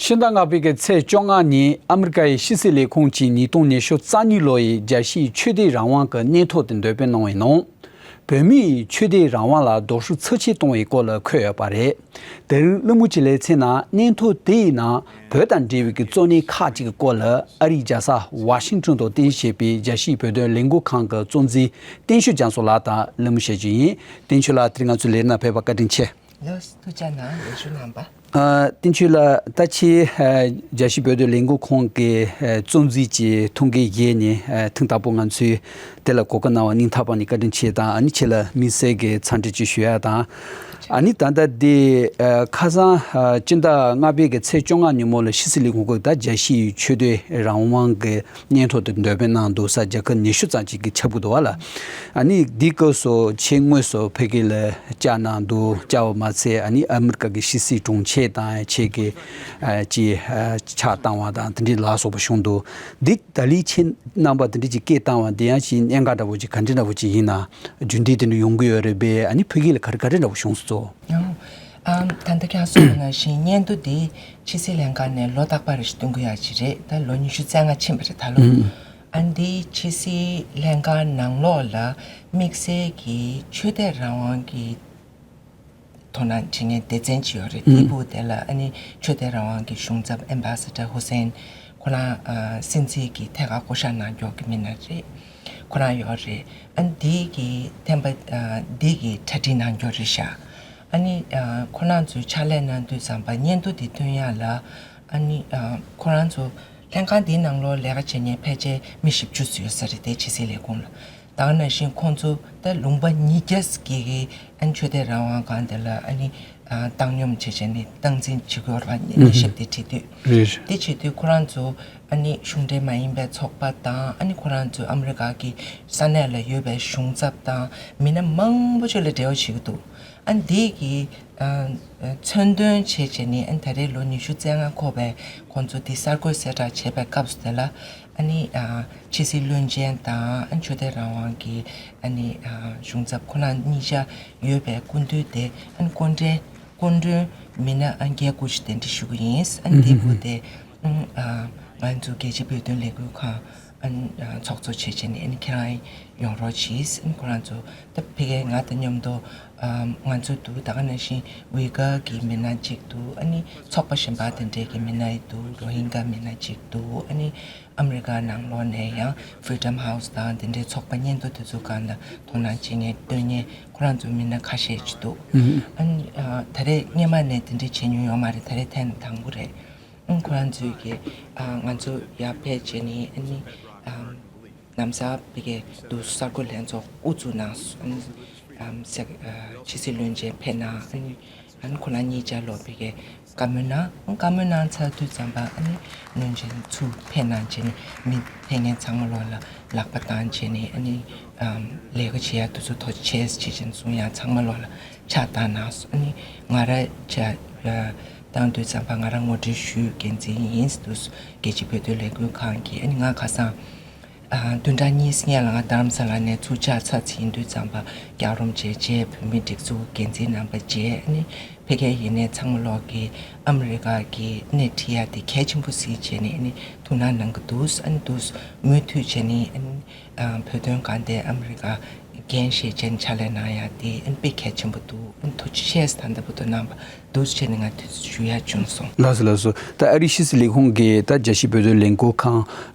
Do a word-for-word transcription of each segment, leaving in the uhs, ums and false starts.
སྤྱི་ཟླ་ལྔ་པའི་གི་ཚེས་བཅོ་ལྔ་ཉིན་ཨ་མི་རི་ཀ་ཡི་ཕྱི་སྲིད་ལས་ཁུངས་ཀྱིས་ཉིས་སྟོང་ཉི་ཤུ་རྩ་གཉིས་ལོ་ཡི་རྒྱལ་སྤྱིའི་ཆོས་དད་རང་དབང་གི་སྙན་ཐོ་དེ་འདོན་སྤེལ་གནང་བའི་ནང་། བོད་མིའི་ཆོས་དད་རང་དབང་ལ་རྡོག་རོལ་ཚབས་ཆེ་གཏོང་བའི་སྐོར་ལ་འཁོད་ཡོད་པ་རེད། དེ་རིང་གླེང་མོལ་གྱི་ལེ་ཚན་ནང་སྙན་ཐོ་དེ་ཡི་ནང་བོད་དང་འབྲེལ་བའི་གི་གཙོ་གནད་ཁག་ཅིག་གི་སྐོར་ལ་ཨ་རིའི་རྒྱལ་ས་ཝ་ཤིང་ཊོན་དུ་རྟེན་གཞི་བྱས་པའི་རྒྱལ་སྤྱིའི་བོད་དོན་ལས་འགུལ་ཁང་གི་གཙོ་འཛིན་བསྟན་ཆོས་རྒྱ་མཚོ་ལགས་དང་གླེང་མོལ་བྱེད་རྒྱུ་ཡིན། བསྟན་ཆོས་ལགས། དེ་རིང་ང་ཚོའི་ལས་རིམ་ནང་ཕེབས་པར་བཀའ་དྲིན་ཆེ། ལགས་སོ། ཐུགས་རྗེ་གནང་། ལེགས་ཞུ་གནང་བ། ཨ། བསྟན་ཆོས་ལགས། ད་ཁྱེད་ཨ་རྒྱལ་སྤྱིའི་བོད་དོན་ལས་འགུལ་ཁང་གི་ཨ་གཙོ་འཛིན་གྱི་ཐུགས་འགན་བཞེས་ནས་ཨ་ཐེངས་དང་པོ་ང་ཚོའི་དེ་ལ་གོ་སྐབས་གནང་བ་སྙིང་ཐག་པ་ནས་བཀའ་དྲིན་ཆེ་དང་། ཨ་ནི་ཁྱེད་ལ་དམིགས་བསལ་གྱི་འཚམས་འདྲི་ཅིག་ཞུ་ཡ་དང་། ཨ་ནི་ད་ལྟ་འདི་ཨ་ཁ་སང་ཨ་སྤྱི་ཟླ་ལྔ་པའི་གི་ཚེས་བཅོ་ལྔ་ཉིན་མོ་ལ་ཕྱི་སྲིད་ལས་ཁུངས་ཀྱིས་ད་རྒྱལ་སྤྱིའི་ཆོས་དད་རང་དབང་གི་སྙན་ཐོ་དེ་འདོན་སྤེལ་གནང་འདུག་ས། རྒྱལ་ཁབ་ཉི་ཤུ་ཙམ་ཅིག་གིས་ཁྱབ་ཀྱི་འདུག་བ་ལ། ཨ་ནི་འདི་སྐབས་སུ་ཁྱེད་དངོས་སུ་ཕ་གི་ལ་བཅར་གནང་འདུག་བཅར་བ་མ་ཚད་ཨ་ནི་ཨ་མི་རི་ཀ་གི་ཕྱི་སྲིད་དྲུང་ཆེ་དང་ཁྱེད་ཀྱི་ཨ་ཅིག་ཨ་ཕྱག་བཏང་བ་དང་དེ་འདྲའི་ལ་སོགས་པ་བྱུང་འདུག་འདི་ད་ལི་ཁྱེད་རྣམ་པ་དེ་འདྲ་ཅིག་སྐད་བཏང་བ་འདི་ཡང་ཅིག་གནད་འགག་འདྲ་བོ་ཅིག་ག་འདྲ་འདྲ་བོ་ཅིག་ཡིན་ན། རྒྱུན་ལྡན་དེ་འདྲ་ཡོང་གི་ཡོད་རེད་པས། ཨ་ནི་ཕ་གི་ལ་ག་རེ་ག་རེ་འདྲ་བོ་བྱུང་སོང་། ཨང་། ཨམ། ད་ལྟ་ཁྱེད་རང་གསུངས་པ་ནང་བཞིན་སྙན་ཐོ་འདི་ཕྱི་སྲིད་ལྷན་ཁང་ནས་ལོ་རྟག་པར་རེ་ཞིག་སྟོན་གྱི་ཡོད་ཅིག་རེད། ད་ལོ་ཉི་ཤུ་རྩ་ལྔ་ཕྱིན་པ་རེད་ད་ལོ། ཨ་འདིའི་ཕྱི་སྲིད་ལྷན་ཁང་ནང་ལོགས་ལ་དམིགས་བསལ་གྱི་ཆོས་དད་རང་དབང་གི་དོ་སྣང་བྱེད་མཁན་སྡེ་ཚན་ཅིག་ཡོད་རེད། དེའི་ཕུགས་དེ་ལ་ཨ་ནི་ཆོས་དད་རང་དབང་གི་གཞུང་ཚབ་ཨེམ་བྷ་སེ་ཌར་ཧུ་སེན། ཁོ་རང་ཨ་སྲིད་འཛིན་གྱི་ཐད་ཀར་བསྐོ་བཞག་གནང་མཁན་གྱི་མི་སྣ་རེད། ཁོ་རང་ཡོད་རེད། ཨ་ནི་འདི་གི་ཐེམ་པ་ཨ་འདི་གི་གྲ་སྒྲིག་གནང་མཁན་རེད་ཤག་ཨ་ནི་ཨ་ཁོ་རང་ཚོའི་ཕྱག་ལས་གནང་དུས་ཙམ་པ་སྙན་ཐོ་འདི་ཐོན་ཡག་ལ་ཨ་ནི་ཨ་ཁོ་རང་ཚོ་ལྷན་ཁང་འདིའི་ནང་ལོགས་ལས་ཀ་བྱེད་མཁན་ཕལ་ཆེར་མི་བཞི་བཅུ་ཙམ་ཡོད་ས་རེད་དེ་ཕྱི་སྲིད་ལས་ཁུངས་ལ། ད་ག་ནང་བཞིན་ཁོང་ཚོ་ད་ལུང་པ་ཉིས་བརྒྱ་ཙམ་གྱི་ཨ་ནི་ཆོས་དད་རང་དབང་སྒང་དེ་ལ་ཨ་ནི་ཨ་བཏང་སྙོམས་བྱས་བྱས་ནས་སྟངས་འཛིན་བྱེད་དགོས་རེད་པ། ཨ་ནི་ཨ་ཞིབ་དེ་བྲིས་དུས། རེད། དེ་བྱེད་དུས་ཁོ་རང་ཚོ་ཨ་ནི་གཞུང་འབྲེལ་མ་ཡིན་པའི་ཚོགས་པ་དང་ཨ་ནི་ཁོ་རང་ཚོ་ཨ་མི་རི་ཀ་གི་ས་གནས་ལ་ཡོད་པའི་གཞུང་ཚབ་དང་མི་སྣ་མང་པོ་ཅིག་ལ་འབྲེལ་བ་བྱེད་ཀྱི་འདུག་ཨ་ནི་དེ་གི་ཨ་མཚོན་དོན་བྱས་བྱས་ནས་ཨ་ནི་ད་རེས་ལོ་ཉི་ཤུ་རྩ་ལྔ་འཁོར་བའི་ཁོང་ཚོ་དེ་གསར་འགོད་གསལ་བསྒྲགས་བྱས་པའི་སྐབས་སུ་དེ་ལ་ཨ་ནི་ཨ་ཕྱི་སྲིད་བློན་ཆེན་དང་ཨ་ནི་ཆོས་དད་རང་དབང་གི་ཨ་ནི་ཨ་གཞུང་ཚབ་ཁོ་རང་གཉིས་ཆ་ཡོད་པའི་སྐུ་མདུན་དེ་ཨ་ནི་སྐུ་མགྲོན་སྐུ་མགྲོན་མི་སྣ་ཨ་ནི་བརྒྱད་དགུ་ཞིག་གདན་འདྲེན་ཞུ་གི་ཡིན། ཨ་ནི་དེ་བུ་དེ་ཨ་ང་ཚོ་རྒྱལ་སྤྱིའི་བོད་དོན་ལས་འགུལ་ཁང་ཨ་ནི་ཚོགས་གཙོ་བྱས་བྱས་ནས་ཨ་ནི་ཁྱེད་རང་ཡོང་རོགས་གྱིས། ཨ་ནི་ཁོ་རང་ཚོ་ད་ཕ་གིར་ང་དང་མཉམ་དུ་ང་ཚོ་འདུག་ད་ག་ནང་བཞིན་ཝི་གྷར་གྱི་མི་སྣ་གཅིག་འདུག་ཨ་ནི་ཚོགས་པ་གཞན་པ་དེ་འདྲས་ཀྱི་མི་སྣ་ཡི་འདུག་རོ་ཧིན་གྷ་མི་སྣ་གཅིག་འདུག་ཨ་ནི་ཨ་མི་རི་ཀ་ནང་ལོགས་ནས་ཡང་Freedom House་དང་དེ་འདྲའི་ཚོགས་པ་སྙན་ཐོ་དེ་ཚོ་སྒང་ལ་དོ་སྣང་བྱེད་མཁན་སྟོན་མཁན་ཁོ་རང་ཚོ་མི་སྣ་ཁ་ཤས་ཅིག་འདུག་ཨ་ནི་ད་རེས་སྔོན་མ་ནས་དེ་འདྲས་བྱེད་མྱོང་ཡོད་མ་རེད། ད་རེས་ཐེངས་དང་པོ་རེད། ཨ་ནི་ཁོ་རང་ཚོས་ཀྱི་ང་ཚོ་ཡར་ཕེབས་བྱས་ནས་ཨ་ནི། ལམ་སང་ཕ་གིར་དུ་གསར་འགོད་ལྷན་ཚོགས་དབུ་བཙུགས་གནང་སོང་། ཨ་ནི་ཨམ་སེ་ཨ་ཕྱི་སྲིད་བློན་ཆེན་ཕེབས་གནང་། ཨ་ནི་ཨ་ནི་ཁོ་རང་གཉིས་ཆ་ལོ་ཕ་གིར་བཀའ་མོལ་གནང་། བཀའ་མོལ་གནང་ཚར་དུས་ཙམ་པ་ཨ་ནི་བློན་ཆེན་ཚུར་ཕེབས་གནང་བྱས་ནས་མི་ཕེབས་མཁན་ཚང་མ་ལོ་ལ་ལག་པ་བཏང་བྱས་ནས་ཨ་ནི་ཨམ་ལས་ཀ་བྱེད་ཡ་དུས་ཚོད་ཐོག་ཆེ་བྱས་བྱས་ནས་གསུང་ཡ་ཚང་མ་ལོ་ལ་ཕྱག་བཏང་གནང་སོང་། ཨ་ནི་ང་རང་ཆ་ཨ་བཏང་དུས་ཙམ་པ་ང་རང་ངོ་སྤྲོད་ཞུས་འགན་འཛིན་ཡིན་འདུག་རྒྱལ་སྤྱིའི་བོད་དོན་ལས་འགུལ་ཁང་གིས། ཨ་ནི་ང་ཁ་སང་ཨ་བདུན་ཕྲག་གཉིས་སྔོན་ལ་ང་རྡ་རམ་ས་ལ་ནས་ཚུར་བཅར་ཚར་ཚར་ཡིན་དུས་ཙམ་པ་བསྐྱར་སྒྲོམ་བྱས་རྗེས་བོད་མིའི་སྒྲིག་འཛུགས་འགན་འཛིན་རྣམ་པ་མཇལ། ཨ་ནི་ཕ་གིར་ཡིན་ནའི་ཚང་མ་ལོག་གིས་ཨ་མི་རི་ཀ་གི་སྣེ་ཁྲིད་ཡ་དེ་གལ་ཆེན་པོ་གཟིགས་བྱས་ནས་ཨ་ནི་ཐུགས་སྣང་གནང་གི་འདུག་ཨ་ནི་འདུག་མུ་མཐུད་བྱས་ནས་ཨ་ནི་ཨ་བོད་དོན་སྒང་དེ་ཨ་མི་རི་ཀ་འགན་བཞེས་བྱས་ནས་ཕྱག་ལས་གནང་ཡ་དེ་ཨ་ནི་དཔེ་གལ་ཆེན་པོ་འདུག་ཨ་ནི་ཐུགས་རྗེ་ཆེ་ཟེར་ད་ལྟ་བར་དུ་གནང་བ་འདུག་བྱས་ནས་ང་དུས་ཚོད་ཞུ་ཡ་བྱུང་སོང་། ལགས་སོ་ལགས་སོ། ད་ཨ་རིའི་ཕྱི་སྲིད་ལས་ཁུངས་ཀྱིས་ད་རྒྱལ་སྤྱིའི་བོད་དོན་ལས་འགུལ་ཁང་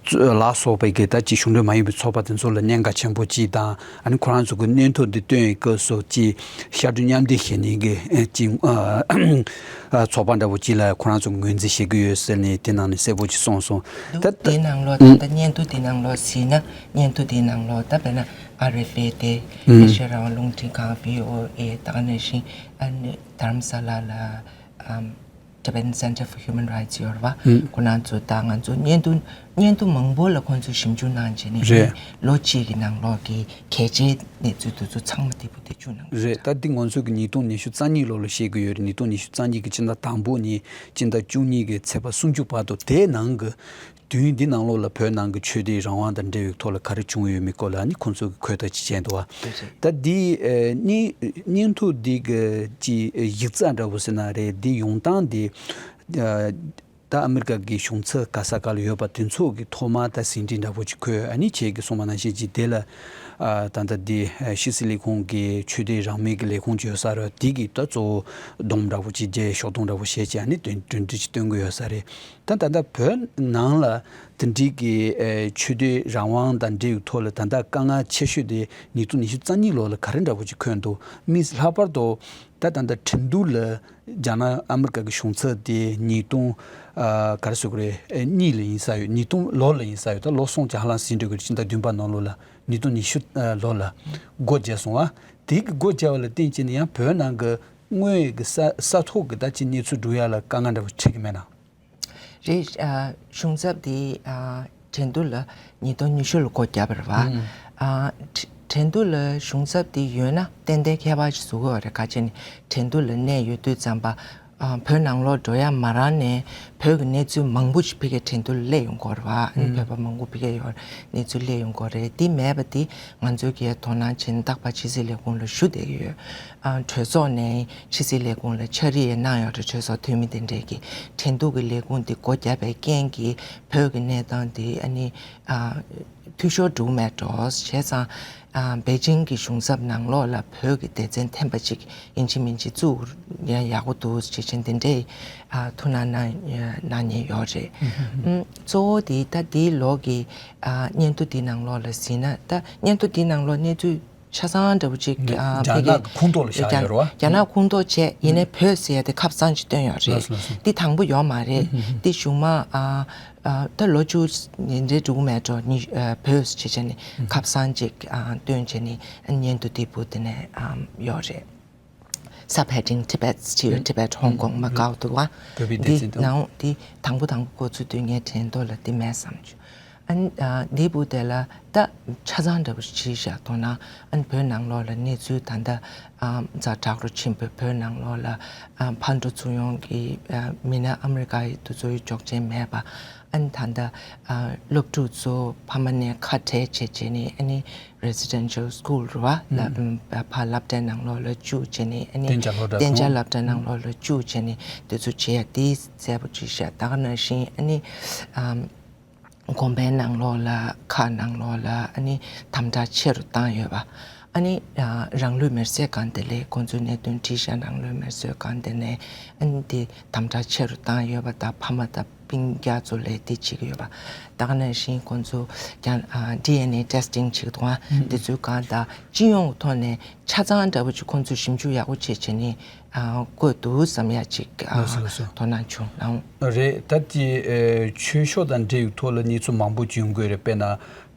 ལ་སོགས་པའི་གི་ད་ཅིག་གཞུང་འབྲེལ་མ་ཡིན་པའི་ཚོགས་པ་དེ་ཚོ་ལ་གནད་འགག་ཆེན་པོ་ཅིག་དང་། ཨ་ནི་ཁོ་རང་ཚོ་གི་སྙན་ཐོ་འདི་བཏོན་ཡི་སྐབས་སུ་ཅིག་ཤར་བགྲོད་མཉམ་འདེགས་བྱེད་མཁན་གྱི་ཨ་ཅིག་ཨ་ཚོགས་པ་འདྲ་བོ་ཅིག་ལ་ཁོ་རང་ཚོ་ངོས་འཛིན་བྱེད་ཀྱི་ཡོད་ཟེར་ནས་དེ་ནང་ནས་གསལ་པོ་ཅིག་གསུངས་སོང་། འདུག་ད་དེའི་ནང་ལོགས་ད་ལྟ་སྙན་ཐོ་དེའི་ནང་ལོགས་གཟིགས་ན་སྙན་ཐོ་དེའི་ནང་ལོགས་ད་དཔེར་ན་ཨ་ར་ཨེཕ་ཨེ་དེ་ཨེ་ཤ་ཡ་རང་དབང་རླུང་འཕྲིན་ཁང་བྷི་ཨོ་ཨེ་ད་ག་ནང་བཞིན་ཨ་ནི་རྡ་རམ་ས་ལ་ལ་ཨམ། Japan Center for Human Rights་ཡོད་རེད་བ། ཨུམ། ཁོ་རང་ཚོ་དང་ང་ཚོ་སྙན་ཐོ་སྙན་ཐོ་མང་པོ་ལ་ཁོང་ཚོས་ཞིབ་འཇུག་གནང་བྱས་ནས་རེད། ལོ་གཅིག་གི་ནང་ལོགས་ཀྱི་གལ་ཆེའི་གནས་ཚུལ་དེ་ཚོ་ཚང་མ་དེ་བུ་དེ་བཅུག་གནང་། རེད། ད་འདི་ང་ཚོ་གི་ཉིས་སྟོང་ཉི་ཤུ་རྩ་གཉིས་ལོ་ལ་བཤད་ཀྱི་ཡོད་རེད། ཉིས་སྟོང་ཉི་ཤུ་རྩ་གཉིས་ཀྱི་སྤྱི་ཟླ་དང་པོ་ནས་སྤྱི་ཟླ་བཅུ་གཉིས་ཀྱི་ཚེས་པ་སུམ་ཅུ་བར་དུ་དེའི་ནང་གི་དུས་ཡུན་འདི་ནང་ལོགས་ལ་བོད་ནང་གི་ཆོས་དད་རང་དབང་དང་འབྲེལ་བའི་ཐོག་ལ་ག་རེ་བྱུང་ཡོད་མེད་སྐོར་ལ་ནི་ཁོང་ཚོ་གིས་འཁོད་ཐག་ཅིག་བྱས་འདུག་བ། ད་འདི་ཨ་སྙན་སྙན་ཐོ་འདི་གི་ཅིག་ཡིག་ཚགས་འདྲ་བོ་ཟེར་ན་རེད། འདི་ཡོང་སྟངས་འདི་ཨ་ ད་ཨ་མི་རི་ཀ་གི་གཞུང་ཚབ་ག་ས་ག་ལ་ཡོད་པ་དེ་ཚོ་གི་ཐོག་མ་ད་ཟིན་བྲིས་འདྲ་པོ་ཅིག་ཁོས་ཨ་ནི་ཁྱེད་ཀྱིས་གསུངས་པ་ནང་བཞིན་ཅིག་དེ་ལ་ཨ་ད་ལྟ་དེ་ཕྱི་སྲིད་ལས་ཁུངས་ཀྱི་ཆོས་དད་རང་མོས་ཀྱི་ལས་ཁུངས་ཅིག་ཡོད་ས་རེད། དེ་གི་ད་གཙོ་བོ་སྡོམ་འདྲ་པོ་ཅིག་བརྒྱབ། ཤོག་སྡོམ་འདྲ་པོ་བཞེས་བྱས་ཨ་ནི་དོན་དོན་འགྲིག་ཅིག་སྟོན་གི་ཡོད་ས་རེད། ད་ད་ལྟ་བོད་ནང་ལ་དེ་འདྲའི་གི་ཨེ་ཆོས་དད་རང་དབང་དང་འབྲེལ་བའི་ཐོག་ལ་ད་ལྟ་དཀའ་ངལ་ཆེ་ཤོས་དེ་ཉིས་སྟོང་ཉི་ཤུ་རྩ་གཉིས་ལོ་ལ་ག་རེ་འདྲ་པོ་ཅིག་འཁོད་འདུག་མི་ལྷག་པར་དུ་ད་ད་ལྟ་ཁྲིན་ཏུའུ་ལ་རྒྱ་ནག་ཨ་མི་རི་ཀ་གི་གཞུང་ཚབ་དེ་ཉིས་སྟོང་ཨ་ག་རེ་ཟེར་དགོས་རེད། ཨེ་གཉིས་ལ་ཡིན་ས་ཡོད། ཉིས་སྟོང་ལོ་ལ་ཡིན་ས་ཡོད། ད་ལོ་གསུམ་ཅིག་ཧ་ལམ་ཟིན་འགྲོ་གི་རེད། ཕྱི་ཟླ་བདུན་པ་ནང་ལོ་ལ་ཉིས་སྟོང་ཉི་ཤུ་ཨ་ལོ་ལ་སྒོ་བརྒྱབ་སོང་བ། དེ་གི་སྒོ་བརྒྱབ་པ་ལ་བརྟེན་བྱས་ནས་ཡང་བོད་ནང་གི་དངོས་ཡོད་ཀྱི་ས་ས་ཐོག་གི་ད་ཅིག་གནས་ཚུལ་སྒྲུབ་ཡ་ལ་དཀའ་ངལ་འདྲ་པོ་འཕྲད་ཀྱི་མེད་ན། རེད། ཨ་གཞུང་ཚབ་དེ་ཨ་ཁྲིན་ཏུའུ་ལ་ཉིས་སྟོང་ཉི་ཤུ་ལ་སྒོ་བརྒྱབ་པ་རེད་བ། ཨ་ཁྲི་ཁྲིན་ཏུའུ་ལ་གཞུང་ཚབ་དེ་ཡོད་ན་ཏན་ཏན་ཁྱད་པར་ཅིག་བཟོ་གི་ཡོད་རེད། ག་ཅི་ནས་ཁྲིན་ཏུའུ་ལ་གནས་ཡོད་དུས་ཙམ་པ་ཨ་བོད་ནང་ལོགས་འགྲོ་ཡ་མ་རག་ནས་བོད་ཀྱི་གནས་ཚུལ་མང་པོ་ཞིག་ཕ་གིར་ཁྲིན་ཏུའུ་ལ་སླེབས་ཡོང་གི་ཡོད་རེད་བ། ཨ་ནི་བོད་པ་མང་པོ་ཕ་གིར་ཡོད་གནས་ཚུལ་སླེབས་ཡོང་གི་ཡོད་རེད། དེ་མེད་པ་དེ་ང་ཚོའི་གི་དོ་སྣང་བྱས་ནས་རྟག་པར་ཕྱི་སྲིད་ལས་ཁུངས་ལ་ཞུ་བསྡད་ཀྱི་ཡོད། ཨ་གྲོས་ཚོགས་ནས་ཕྱི་སྲིད་ལས་ཁུངས་ལ་ཕྱག་བྲིས་ཡང་གནང་ཡོད་རེད། གྲོས་ཚོགས་འཐུས་མི་དེ་འདྲས་ཀྱིས་ཁྲིན་ཏུའུ་གི་ལས་ཁུངས་དེ་སྒོ་བརྒྱབ་པའི་རྐྱེན་གྱིས་བོད་ཀྱི་གནས་སྟངས་དེ་ཨ་ནི་ཨ་འཐུས་ཤོར་འགྲོ་མེད་འགྲོ་བྱས་ཙང་ཨ་པེ་ཅིང་གི་གཞུང་ཚབ་ནང་ལོགས་ལ་བོད་ཀྱི་སྡེ་ཚན་ཐེམ་པ་ཅིག་ཡིན་གཅིག་མིན་གཅིག་བཙུགས་ཡ་ཡག་པོ་འདུག་ཅེས་བྱས་དེ་འདྲས་ཨ་ཐུགས་སྣང་གནང་གནང་མཁན་ཡོད་རེད། ཨ་གཙོ་བོ་དེ་ད་འདིའི་ལོ་གི་ཨ་སྙན་ཐོ་འདི་ནང་ལོགས་ལ་གཟིགས་ན། ད་སྙན་ཐོ་འདི་ནང་ལོགས་གནས་ཚུལ་ཆ་ཚང་འདྲ་པོ་ཅིག་ཨ་རྒྱ་ནག་གི་ཁོངས་གཏོགས་ལ་བཞག་ཡོད་རེད་བ། རྒྱ་ནག་ཁོངས་གཏོགས་བྱས་ཡིན་ནའི་བོད་ཟེར་ཡ་དེ་ཁ་སང་ཅིག་བཏོན་ཡོད་རེད། ལགས་སོ་ལགས་སོ། འདི་དང་པོ་ཡོད་མ་རེད། འདི་གཞུག་མ་ཨ་ཨ་ད་ལོ་བཅུ་ཉིན་རེ་འགྲོ་གི་མེད་འགྲོ་ནི་ཨ་བོད་ཟེར་བྱས་ནས་ཁ་སང་ཅིག་ཨ་བཏོན་བྱས་ནས་སྙན་ཐོ་དེ་བུ་དེ་ནས་ཨ་ཡོད་རེད། Subheading Tibet ཞེས་Tibet Hong Kong Macau དུ་བ། བོད་པའི་སྡེ་འདི་ཚན་དང་ནང་འདི་དང་པོ་དང་པོ་འགོ་ཚུགས་དུས་ངས་དྲན་ཐོག་ལ་འདི་མེད་བསམ་བྱུང་། ཨ་ནི་ཨ་འདི་བུ་དེ་ལ་ད་ཆ་ཚང་འདྲ་པོ་ཞིག་བྱས་བཞག་ཐོག་ན། ཨ་ནི་བོད་ནང་ལོགས་ལ་གནས་ཚུལ་ད་ལྟ་ཨ་ཛ་དྲག་རུ་ཕྱིན་པའི་བོད་ནང་ལོགས་ལ་ཨ་ཕར་འགྲོ་ཚུར་ཡོང་གི་ཨ་མི་སྣ་ཨ་མི་རི་ཀ་ཡི་དུ་ཚོའི་འཇོག་བྱེད་མེད་པ། ཨ་ནི་ད་ལྟ་ཨ་སློབ་ཕྲུག་ཚོ་ཕ་མ་ནས་ཁ་བྲལ་བྱས་བྱས་ནས་ཨ་ནི་residential school རུ་བ་ལ་ཕ་སློབ་གྲྭའི་ནང་ལོགས་ལ་བཅུག་བྱས་ནས་ཨ་ནི་གཏན་འཇགས་སློབ་གྲྭ་གཏན་འཇགས་སློབ་གྲྭའི་ནང་ལོགས་ལ་བཅུག་བྱས་ནས་དེ་ཚོ་བྱེད་ཡ་དེ་གསལ་པོ་ཅིག་བཤད། ད་ག་ནང་བཞིན་ཨ་ནི་ཨམ་དགོན་པའི་ནང་ལོགས་ལ་ཁག་ནང་ལོགས་ལ་ཨ་ནི་དམ་དྲག་ཆེ་རུ་བཏང་ཡོད་པ། ཨ་ནི་ཨ་རང་ལུས་མེར་སྲེག་གང་དེ་ལས་ཁོང་ཚོའི་གནད་དོན་དྲིས་ཤག་རང་ལུས་མེར་སྲེག་གང་དེ་ནས་ཨ་ནི་དེ་དམ་དྲག་ཆེ་རུ་བཏང་ཡོད་པ་དང་། ཕ་མ་དང་སྤུན་ཀྱག་ཚོ་ལས་དེ་བྱེད་ཀྱི་ཡོད་པ། ད་ག་ནང་བཞིན་ཁོང་ཚོ་ཀྱང་ཨ་ཌི་ཨེན་ཨེ་ཊེ་སི་ཊིང་བྱེད་དུས་དེ་ཚོའི་སྒང་དང་སྤྱི་ཡོངས་ཐོག་ནས་ཆ་ཚང་འདྲ་པོ་ཅིག་ཁོང་ཚོས་ཞིབ་འཇུག་ཡག་པོ་བྱེད་བྱེད་ནས་ཨ་བཀོད་འདུག་བསམ་ཡ་ཅིག་ཨ་ལགས་སོ་ལགས་སོ། དོ་སྣང་བྱུང་ལགས། རེད། ད་དེ་ཨེ་ཆོས་ཕྱོགས་དང་འབྲེལ་བའི་ཐོག་ལ་གནས་ཚུལ་མང་པོ་བྱུང་དགོས་རེད། དཔེར་ན་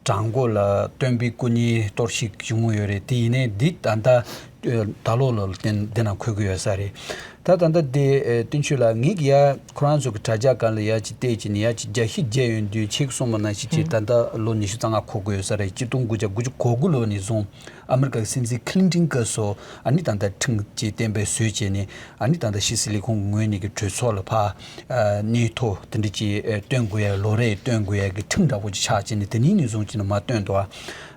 བྲག་འགོ་ལ་སྟོན་པའི་སྐུ་བརྙན་གཏོར་བཤིག་བྱུང་ཡོད་རེད། དེ་ཡིན་ནའི་འདི་ད་ལྟ་ཨེ་ད་ལོ་ལ་དེ་དེ་ནང་འཁོད་ཀྱི་ཡོད་ས་རེད། ད་ད་ལྟ་དེ་ཨེ་བསྟན་ཆོས་ལགས་ངེད་ཀྱི་ཡ་ཁོ་རང་ཚོ་གི་དྲ་རྒྱ་སྒང་ལ་ཡ་ཅིག་བལྟས་ཀྱི་ནི་ཡ་ཅིག་རྒྱ་ཤི་རྒྱ་ཡོད་དུས་ཁྱེད་ཀྱིས་གསུངས་པ་ནང་བཞིན་ཅིག་ད་ལྟ་ལོ་ཉི་ཤུ་རྩ་ལྔ་འཁོར་དགོས་ཡོད་ས་རེད། གཅིག་སྟོང་དགུ་བརྒྱ་དགུ་བཅུ་གོ་དགུ་ལོ་ནས་བཟུང་ཨ་མི་རི་ཀ་གི་སྲིད་འཛིན་ཁི་ལིན་ཊིན་སྐབས་སུ་ཨ་ནི་ད་ལྟ་ཁྲིམས་ཀྱི་གཏན་འབེབས་བཟོས་བྱས་ནས་ཨ་ནི་ད་ལྟ་ཕྱི་སྲིད་ལས་ཁུངས་ངོས་ནས་ཀྱི་གྲོས་ཚོགས་ལ་ཕར་ཨ་སྙན་ཐོ་དེ་འདྲ་ཅིག་ཨེ་སྟོན་དགོས་ཡ་ལོ་རེ་སྟོན་དགོས་ཡ་གི་ཁྲིམས་འདྲ་པོ་ཅིག་ཆགས་བྱས་ནས་དེ་ནས་ནས་བཟུང་བྱས་ནས་མར་བཏོན་འདུག་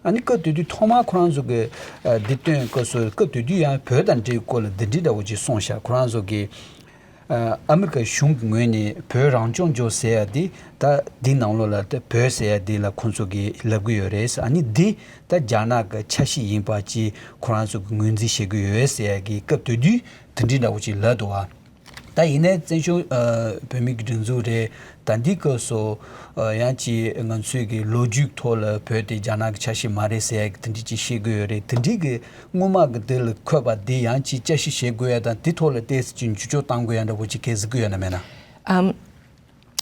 ཨ་ནི་སྐབས་དེ་དུས་ཐོག་མར་ཁོ་རང་ཚོ་གི་ཨ་འདི་བཏོན་སྐབས་སུ་སྐབས་དེ་དུས་ཡང་བོད་དང་འབྲེལ་བའི་སྐོར་ལ་འདི་འདྲའི་འདྲ་པོ་ཅིག་གསུངས་ཤག་ཁོ་རང་ཚོ་གི་ཨ་ཨ་མི་རི་ཀ་གཞུང་གི་ངོས་ནས་བོད་རང་སྐྱོང་ལྗོངས་ཟེར་ཡ་འདི་ད་འདི་ནང་ལོགས་ལ་ད་བོད་ཟེར་ཡ་འདི་ལ་ཁོང་ཚོ་གིས་ལབ་ཀྱི་ཡོད་རེད། ཨ་ནི་འདི་ད་རྒྱ་ནག་གི་ཆ་ཤས་ཡིན་པ་ཅིག་ཁོ་རང་ཚོ་གིས་ངོས་འཛིན་བྱེད་ཀྱི་ཡོད་ཟེར་ཡ་གི་སྐབས་དེ་དུས་དེ་འདྲའི་འདྲ་པོ་ཅིག་ལབ་འདུག་བ། ད་ཡིན་ནའི་བཙན་བྱོལ་ཨ་བོད་མི་གི་སྒྲིག་འཛུགས་རེད། ད་འདི་སྐབས་སུ་ཨ་ཡང་ཅིག་ང་ཚོའི་གི་ལོ་རྒྱུས་ཐོག་ལ་བོད་དེ་རྒྱ་ནག་གི་ཆ་ཤས་མ་རེད་ཟེར་ཡ་གི་དེ་འདྲ་ཅིག་བཤད་ཀྱི་ཡོད་རེད། དེ་འདྲའི་གི་སྔོན་མ་གི་དེ་ལ་འཁོད་པ་དེ་ཡང་ཅིག་བསྐྱར་ཞིབ་བྱེད་དགོས་ཡ་དང་དེ་ཐོག་ལ་ཏོག་ཙམ་ཅིག་འགྱུར་བཅོས་གཏང་དགོས་ཡ་འདྲ་པོ་ཅིག་གལ་སྲིད་ཀྱི་ཡོད་ན་མེད་ན། ཨམ།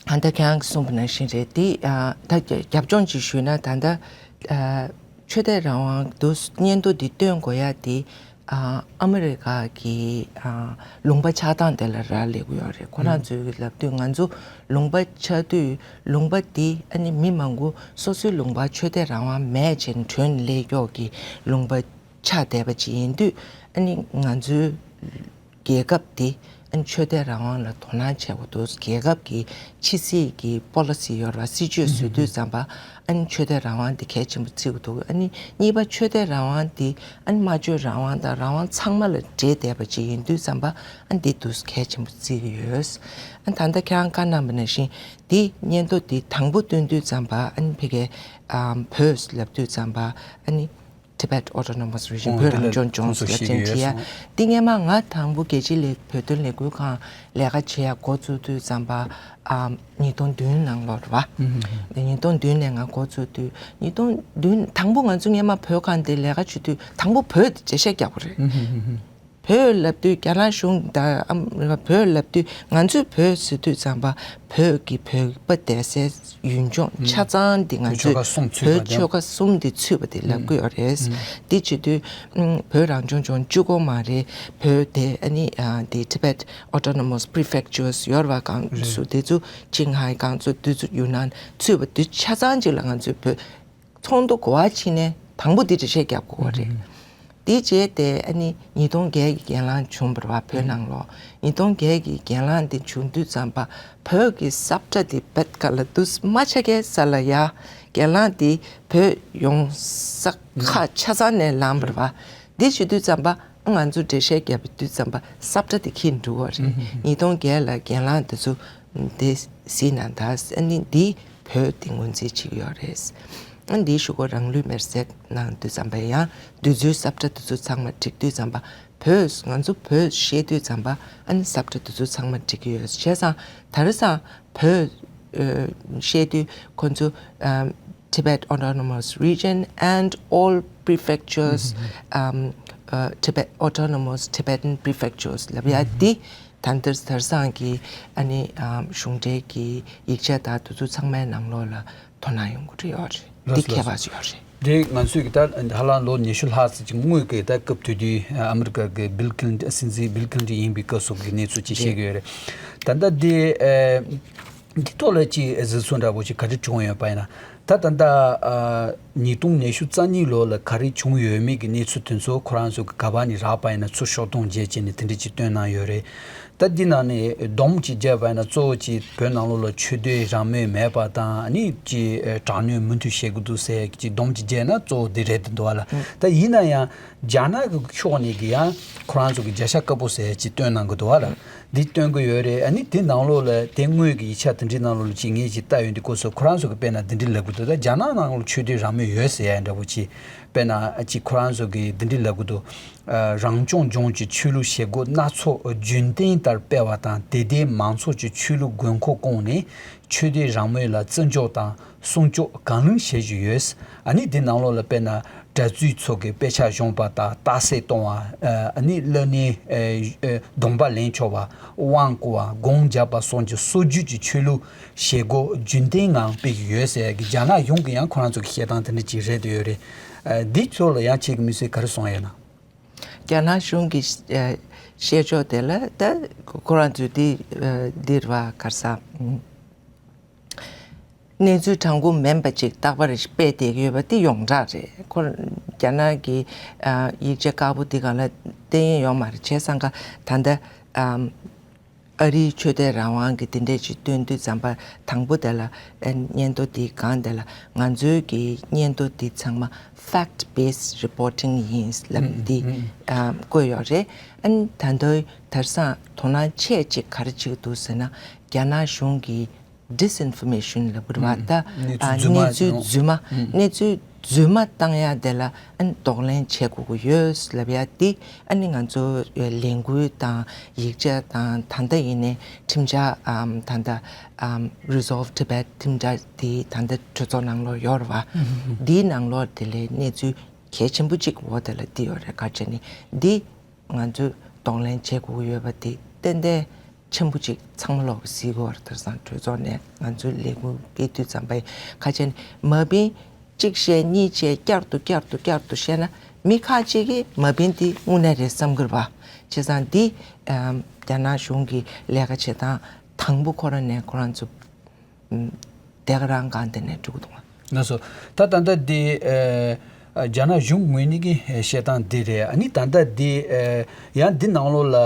ད་ལྟ་ཁྱེད་རང་གིས་གསུངས་པ་ནང་བཞིན་རེད་དེ། ཨ་ད་རྒྱབ་ལྗོངས་ཅིག་ཞུས་ན་ད་ལྟ་ཨ་ཆོས་དད་རང་དབང་དུ་སྙན་ཐོ་འདི་བཏོན་དགོས་ཡ་དེ་ཨ་ཨ་མི་རི་ཀ་གི་ཨ་ལུང་པ་ཆགས་སྟངས་དེ་ལ་རག་ལས་ཀྱི་ཡོད་རེད། ཁོ་རང་ཚོས་ལབ་དུས་ང་ཚོ་ལུང་པ་ཆགས་དུས་ལུང་པ་འདི་ཨ་ནི་མི་མང་པོ་སོ་སོའི་ལུང་པ་ཆོས་དད་རང་དབང་མེད་ཅིང་བྲོས་ནས་སླེབས་ཀྱོག་གི་ལུང་པ་ཆགས་བསྡད་པ་ཅིག་ཡིན་དུས། ཨ་ནི་ང་ཚོའི་རྒྱལ་ཁབ་དེ་ ཨ་ནི་ཆོས་དད་རང་དབང་ལ་དོ་སྣང་བྱེད་དགོས་འདུག་རྒྱལ་ཁབ་ཀྱི་ཕྱི་སྲིད་ཀྱི་པོ་ལི་སི་ཡོད་རེད་བ། སྲིད་ཇུས་བཟོ་དུས་ཙམ་པ་ཨ་ནི་ཆོས་དད་རང་དབང་དེ་གལ་ཆེན་པོ་བརྩི་དགོས་འདུག་ཨ་ནི་གཉིས་པ་ཆོས་དད་རང་དབང་དེ་ཨ་ནི་སྨྲ་བརྗོད་རང་དབང་དང་རང་དབང་ཚང་མ་ལ་འབྲེལ་བསྡད་པ་ཅིག་ཡིན་དུས་ཙམ་པ་ཨ་ནི་དེ་འདུག་གལ་ཆེན་པོ་བརྩི་གི་ཡོད། ཨ་ནི་ད་ལྟ་ཁྱེད་རང་བཀའ་གནང་བ་ནང་བཞིན་དེ་སྙན་ཐོ་དེ་དང་པོ་བཏོན་དུས་ཙམ་པ་ཨ་ནི་ཕ་གིའི་ཨམ་བོད་ལབ་དུས་ཙམ་པ་ཨ་ནི་Tibet Autonomous Region། ཨོ་བོད་དེ་ལ་རང་སྐྱོང་ལྗོངས་ཁོང་ཚོ་ལབ་ཤེས་ཀྱི་ཀྱི་ཡོད་ཡ། སོང་། དེ་སྔས་མ་ང་དང་པོ་རྒྱལ་སྤྱི་ལས་བོད་དོན་ལས་འགུལ་ཁང་ལས་ཀ་བྱེད་ཡ་འགོ་བཙུགས་དུས་ཙམ་པ་ཨམ་ཉིས་སྟོང་བདུན་ནང་ལོགས་རེད་བ། ཨུ་ཧུ་ཧུ། དེ་ཉིས་སྟོང་བདུན་ནས་ང་འགོ་བཙུགས་དུས་ཉིས་སྟོང་བདུན་དང་པོ་ང་ཚོ་སྔས་མ་བོད་ཁང་དེ་ལས་ཀ་བྱེད་དུས་དང་པོ་བོད་དེ་འགྲེལ་བཤད་རྒྱག་པ་རེད། ཨུ་ཧུ་ཧུ་ཧུ། བོད་ལབ་དུས་རྒྱ་ནག་གཞུང་དང་ཨམ་བོད་ལབ་དུས་ང་ཚོས་བོད་ཟེར་དུས་ཙམ་པ་བོད་ཀྱི་བོད་པ་བསྡད་སའི་ཡུལ་ལྗོངས་ཆ་ཚང་འདི་ང་ཚོས་བོད་ཆོལ་ཁ་གསུམ་ཚུད་པ་དང་། བོད་ཆོལ་ཁ་གསུམ་འདི་ཚུད་པ་འདི་ལབ་ཀྱི་ཡོད་རེད། འདི་བྱེད་དུས་ཨམ་བོད་རང་སྐྱོང་ལྗོངས་གཅིག་པོ་མ་རེད། བོད་དེ་ཨ་ནི་ཨ་འདི་Tibet Autonomous Prefectures ཡོད་རེད་བ། ཀན་སུའུ་དེ་ཚོ་ཅིང་ཧའེ་ཀན་སུའུ་དེ་ཚོ་ཡུན་ནན་ཚུད་པ་འདི་ཆ་ཚང་ཅིག་ལ་ང་ཚོས་བོད་ཚོགས་འདུ་གོ་བ་ཕྱིན་ནས་དང་པོ་འདི་འགྲེལ་བཤད་རྒྱབ་དགོས་པ་རེད། དེ་རྗེས་དེ་ཨ་ནི་ཉིས་སྟོང་བརྒྱད་ཀྱི་གྱེན་ལངས་བྱུང་བ་རེད་བ། བོད་ནང་ལོགས་ཉིས་སྟོང་བརྒྱད་ཀྱི་གྱེན་ལངས་དེ་བྱུང་དུས་ཙམ་པ་བོད་ཀྱི་ས་བཀྲ་དེ་བེད་ཀ་ལ་འདུག་མ་ཆ་གའི་ས་ལ་ཡ་གྱེན་ལངས་དེ་བོད་ཡོང་ས་ཁག་ཆ་ཚང་ནས་ལངས་པ་རེད་བ། འདི་བྱེད་དུས་ཙམ་པ་ང་ཚོ་འགྲེལ་བཤད་རྒྱབ་པའི་དུས་ཙམ་པ་ས་བཀྲ་དེ་འཁྱེར་འགྲོ་གི་རེད། ཉིས་སྟོང་བརྒྱད་ལ་གྱེན་ལངས་དེ་ཚོ་དེ་གཟིགས་ན་ད་ཨ་ནི་འདི་བོད་དེ་ངོས་འཛིན་བྱེད་ཀྱི་ཡོད་རེད། ཨ་འདིའི་གཞུག་གུ་རང་ལུས་མེར་སྲེག་གནང་དུས་ཙམ་པ་ཡང་འདི་ཚོའི་ས་བཀྲ་དེ་ཚོ་ཚང་མ་བསྒྲིགས་དུས་ཙམ་པ་བོད་ང་ཚོ་བོད་བཤད་དུས་ཙམ་པ་ཨ་ནི་ས་བཀྲ་དེ་ཚོ་ཚང་མ་བསྒྲིགས་ཀྱི་ཡོད། བྱས་ཙང་དེང་སང་བོད་ཨ་བཤད་དུས་ཁོ་ཚོ་ཨམ་Tibet Autonomous Region and all prefectures, um, uh, Tibet Autonomous Tibetan Prefectures ལབ་ཡ་འདི་ད་ལྟ་དེང་སང་གི་ཨ་ནི་ཨམ་གཞུང་འབྲེལ་གྱི་ཡིག་ཆ་དང་དེ་ཚོ་ཚང་མའི་ནང་ལོགས་ལ་དོ་སྣང་ཡོང་གི་ཡོད་རེད། འདི་ལགས་སོ། ཁྱད་པར་ཅིག་ཡོད་རེད། དེ་ང་ཚོས་ཀྱི་ད་ཧ་ལམ་ལོ་ཉི་ཤུ་ལྷག་ཙམ་ཅིག་སྔོན་གྱི་ད་སྐབས་དེ་དུས་ཨ་མི་རི་ཀ་གི་Bill Clinton སྲིད་འཛིན་Bill Clinton ཡིན་པའི་སྐབས་སུ་གི་གནས་ཚུལ་ཅིག་བཤད་ཀྱི་ཡོད་རེད། ད་ལྟ་དེ་ཨ་འདི་ཐོག་ལ་ཅིག་གཟིགས་ཚུལ་འདྲ་པོ་ཅིག་ག་རེ་བྱུང་ཡོད་པ་ཡིན་ན། ད་ད་ལྟ་ཨ་ཉིས་སྟོང་ཉི་ཤུ་རྩ་གཉིས་ལོ་ལ་ག་རེ་བྱུང་ཡོད་མེད་ཀྱི་གནས་ཚུལ་དེ་ཚོ་ཁོ་རང་ཚོ་གི་ག་པ་ནས་རག་པ་ཡིན་ན་ཚུར་ཤོག་སྟོང་བརྒྱད་བྱས་ནས་དེ་འདྲ་ཅིག་བཏོན་གནང་ཡོད་རེད། ད་འདི་ནང་ནས་སྡོམ་ཅིག་བརྒྱབ་པ་ཡིན་ན་གཙོ་བོ་ཅིག་བོད་ནང་ལོགས་ལ་ཆོས་དད་རང་མོས་མེད་པ་དང་ཨ་ནི་ཅིག་དྲག་གནོན་མུ་མཐུད་བྱེད་ཀྱི་འདུག་ཟེར་ཅིག་སྡོམ་ཅིག་བརྒྱབ་ན་གཙོ་བོ་འདི་རེད་འདུག་བ་ལ། ད་ཡིན་ན་ཡང་རྒྱ་ནག་གི་ཕྱོགས་ནས་ཀྱི་ཡང་ཁོ་རང་ཚོ་གི་བརྒྱ་ཆ་དཀར་པོ་ཟེར་ཅིག་བཏོན་གནང་གི་འདུག་བ་ལ། འདི་སྟོན་གྱི་ཡོད་རེད། ཨ་ནི་དེ་ནང་ལོགས་ལ་དེ་སྔོན་གྱི་ཡིག་ཆ་དེ་འདྲའི་ནང་ལོགས་ལ་ཅིག་ངས་ཅིག་ལྟ་ཡོང་དུས་སྐབས་སུ་ཁོ་རང་ཚོ་གི་དཔེར་ན་འདི་འདྲའི་ལབ་གི་འདུག་ད་རྒྱ་ནག་ནང་ལ་ཆོས་དད་རང་མོས་ཡོད་ཟེར་ཡ་འདྲ་པོ་ཅིག་དཔེར་ན་ཅིག་ཁོ་རང་ཚོ་གི་འདི་འདྲའི་ལབ་གི་འདུག་ཨ་རང་སྐྱོང་ལྗོངས་ཀྱི་ཆོས་ལུགས་བྱེད་སྒོ་སྣ་ཚོགས་རྒྱུན་གཏན་ལྟར་སྤེལ་བ་དང་དེ་ལྟའི་མང་ཚོགས་ཀྱི་ཆོས་ལུགས་དགོས་མཁོ་བསྐོང་ནས་ཆོས་དད་རང་མོས་ལ་བརྩི་འཇོག་དང་སྲུང་སྐྱོབ་གང་ལེགས་བྱེད་བཞིན་ཡོད། ཨ་ནི་འདི་ནང་ལོགས་ལ་དཔེར་ན་གྲྭ་བཙུན་ཚོ་གི་དཔེ་ཆ་སྦྱོང་པ་དང་རྟགས་གསལ་གཏོང་བ། ཨ་ནི་བླ་གནས་ཨ་ཨ་སྡོམ་པ་ལེན་ཆོག་པ། དབང་བསྐུར་བ། སྒོམ་རྒྱབ་པ་སོགས་ཀྱི་སྲོལ་རྒྱུན་གྱི་ཆོས་ལུགས་བྱེད་སྒོ་རྒྱུན་གཏན་ངང་སྤེལ་གྱི་ཡོད་ཟེར་གྱི་རྒྱ་ནག་གཞུང་གི་ཡང་ཁོ་རང་ཚོ་གི་བཤད་སྟངས་དེ་འདྲ་ཅིག་རེད་འདོད་ཡོད་རེད། ཨ་འདི་ཚོ་ལ་ཡང་ཁྱེད་ཀྱི་མི་ཚེ་ག་རེ་སོང་ཡོད་ན། རྒྱ་ནག་གཞུང་གི་ཨ་བཤད་ཕྱོགས་དེ་ལ་ད་ཁོ་རང་ཚོས་འདི་ཨ་འདིར་བ་གར་ས། གནས་ཚུལ་དྲང་པོ་མིན་པ་ཅིག་རྟག་པར་སྤེལ་བསྡད་ཀྱི་ཡོད་པ་དེ་ཡོངས་གྲགས་རེད། ཁོ་རྒྱ་ནག་གི་ཨ་ཡིག་ཆ་དཀར་པོ་འདི་སྒང་ལ་བསྟན་ཡོད་མ་རེད། བྱས་ཙང་ཀ་ད་ལྟ་ཨམ་ཨ་རིའི་ཆོས་དད་རང་དབང་གི་དེ་འདྲས་ཅིག་བཏོན་དུས་ཙམ་པ་དང་པོ་དེ་ལ་ཨ་སྙན་ཐོ་འདི་སྒང་དེ་ལ་ང་ཚོའི་གི་སྙན་ཐོ་འདི་ཚང་མ་fact based reporting ཡིན་ལབ་འདི་ཨམ་བཀོད་ཡོད་རེད། ཨ་ནི་ད་ལྟ་དེང་སང་དོ་སྣང་ཆེ་ཅིག་ག་རེ་བྱེད་ཀྱི་འདུག་ཟེར་ན་རྒྱ་ནག་གཞུང་གི་disinformation ལབ་དགོས་རེད་བ། ད་གནས་ཚུལ་ཨ་རྫུན་མ་གནས་ཚུལ་རྫུན་མ་ཨུ། གནས་ཚུལ་རྫུན་མ་བཏང་ཡ་དེ་ལ་ཨ་ནི་གདོང་ལེན་བྱེད་དགོས་ཀྱི་ཡོད་ལབ་ཡ་དེ་ཨ་ནི་ང་ཚོ་ལས་འགུལ་དང་ཡིག་ཆ་དང་ད་ལྟ་ཡིན་ནའི་ཁྲིམས་འཆར་ཨམ་ད་ལྟ་ཨམ་Resolve Tibet ཁྲིམས་འཆར་དེ་ད་ལྟ་གྲོས་ཚོགས་ནང་ལོགས་ཡོད་རེད་བ། ཨུ་ཨུ་ཨུ། དེའི་ནང་ལོགས་དེ་ལས་གནས་ཚུལ་གལ་ཆེན་པོ་གཅིག་འོ་དེ་ལ་འདི་ཡོད་རེད། ག་རེ་བྱས་ནས་འདི། ང་ཚོས་གདོང་ལེན་བྱེད་དགོས་ཀྱི་ཡོད་པ་དེ་ཏན་ཏན་ཆེན་པོ་ཅིག་ཚང་མ་ལོག་གི་གཟིགས་དགོས་རེད། དེང་སང་གྲོས་ཚོགས་ནས་ང་ཚོའི་ལས་འགུལ་སྐད་དུས་ཙམ་པ་ཡིན་ཁ་ཆེ་ནས་མ་བིན་གཅིག་བཤད་གཉིས་བཤད་བསྐྱར་དུ་བསྐྱར་དུ་བསྐྱར་དུ་བཤད་ན་མི་ཁ་ཅིག་གིས་མ་བིན་དེ་དངོས་གནས་རེད་བསམ་གི་རེད་པ། བྱས་ཙང་འདི་ཨམ་རྒྱ་ནག་གཞུང་གི་ལས་ཀ་བྱེད་སྟངས་དང་པོ་ཁོ་རང་ནས་ཁོ་རང་ཚོ། དེ་ག་རང་སྒང་དེ་ནས་འགྲོ་གི་འདུག་ང་། ལགས་སོ། ད་ད་ལྟ་འདི་ཨ་རྒྱ་ནག་གཞུང་ངོས་ནས་ཀྱི་བཤད་སྟངས་འདི་རེད། ཨ་ནི་ད་ལྟ་འདི་ཨ་ཡང་འདི་ནང་ལོགས་ལ་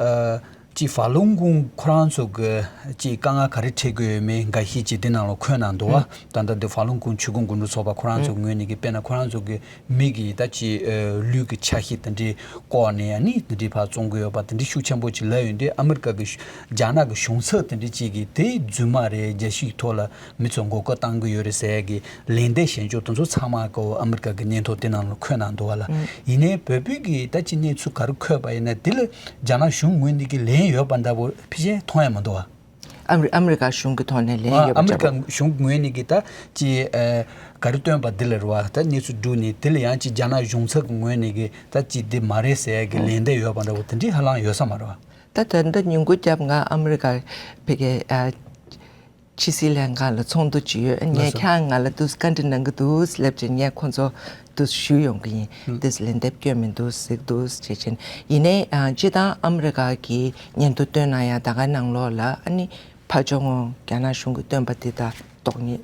ཨ་ ཅིག་ཧྥ་ལུན་གུང་ཁོ་རང་ཚོ་གི་ཅིག་དཀའ་ངལ་ག་རེ་འཕྲད་ཀྱི་ཡོད་མེད་འགའ་ཤས་ཅིག་དེ་ནང་ལ་འཁོད་གནང་འདུག་བ། ད་ལྟ་འདི་ཧྥ་ལུན་གུང་ཆུ་ཁོངས་སྒོ་འགྲོ་ཚོགས་པ་ཁོ་རང་ཚོ་ངོས་ནས་ཀྱི་དཔེར་ན་ཁོ་རང་ཚོ་གི་མི་གི་ད་ཅིག་ལུས་ཀྱི་ཆ་ཤས་དེ་འདྲའི་བཀོག་ནས་ཨ་ནི་དེ་འདྲའི་ཕར་བཙོང་གི་ཡོད་པ་དེ་འདྲའི་ཤུགས་ཆེན་པོ་ཅིག་ལབ་ཡོད་དུས། ཨ་མི་རི་ཀ་གི་རྒྱ་ནག་གི་གཞུང་ཚབ་དེ་འདྲའི་ཅིག་གིས་དེ་རྫུན་མ་རེད། རྒྱལ་སྤྱིའི་ཐོག་ལ་མི་ཚོ་མགོ་སྐོར་བཏང་གི་ཡོད་རེད་ཟེར་གི་ལན་འདེབས་བྱེད་ཕྱོགས་དེ་ཚོ་ཚང་མ་གོ་ཨ་མི་རི་ཀ་གི་སྙན་ཐོ་དེ་ནང་ལ་འཁོད་གནང་འདུག་བ་ལ། ཡིན་ནའི་བོད་པའི་གི་ད་ཅི་གནས་ཚུལ་ག་རེ་འཁོད་པ་ཡིན་ན་དེ་ལ་རྒྱ་ནག་གཞུང་ངོས་ནས་གི་ལན་ཡོད་པ་འདྲ་པོ་ཕལ་ཆེར་མཐོང་ཡ་མི་འདུག་བ། ཨ་མི་རི་ཨ་མི་རི་ཀ་གཞུང་གི་ཐོག་ནས་ལན་ཡོད་པ་ཨ་མི་རི་འདྲ་པོ། ཀ་གཞུང་ངོས་ནས་གི་ད་ཅི་ཨ་ག་རེ་བཏོན་པ་དེ་ལ་རེད་བ། ད་གནས་ཚུལ་བསྒྲུགས་ནས་དེ་ལ་ཡང་ཅི་རྒྱ་ནག་གཞུང་ཚབ་གི་ངོས་ནས་གི་ད་ཅི་དེ་མ་རེད་ཟེར་ཡ་གི་ལན་འདེབས་ཡོད་པ་འདྲ་པོ་དེ་འདྲའི་ཧ་ལམ་ཡོད་ས་མ་རེད་བ། ད་ད་ལྟ་ཉིན་གུང་རྒྱབ་ང་ཨ་མི་རི་ཀ་ཕ་གི་ཨ་ཕྱི་སྲིད་ལྷན་ཁང་ལ་ཚོགས་འདུ་ཅིག་ཡོད། ངས་ལགས་སོ། ཁྱེད་རང་ང་ལ་འདུག་བཀའ་འདྲི་གནང་གི་འདུག་ལབ་ཅིང་ངས་ཁོང་ཚོ་འདུག་ཞུ་ཡོང་གི་ཡིན། ཨུ། འདུག་ལན་འདེབས་སྐྱོན་མི་འདུག་ཟེར་འདུག་བྱེད་ཅིང་། ཡིན་ནའི་ཨ་སྤྱི་བཏང་ཨ་མི་རི་ཀ་གི་སྙན་ཐོ་བཏོན་གནང་ཡ་ད་ག་ནང་ལོགས་ལ་ཨ་ནི་ཕར་ཕྱོགས་ངོ་རྒྱ་ནག་གཞུང་གིས་བཏོན་པ་དེ་དང་ལྡོག་ཉེས་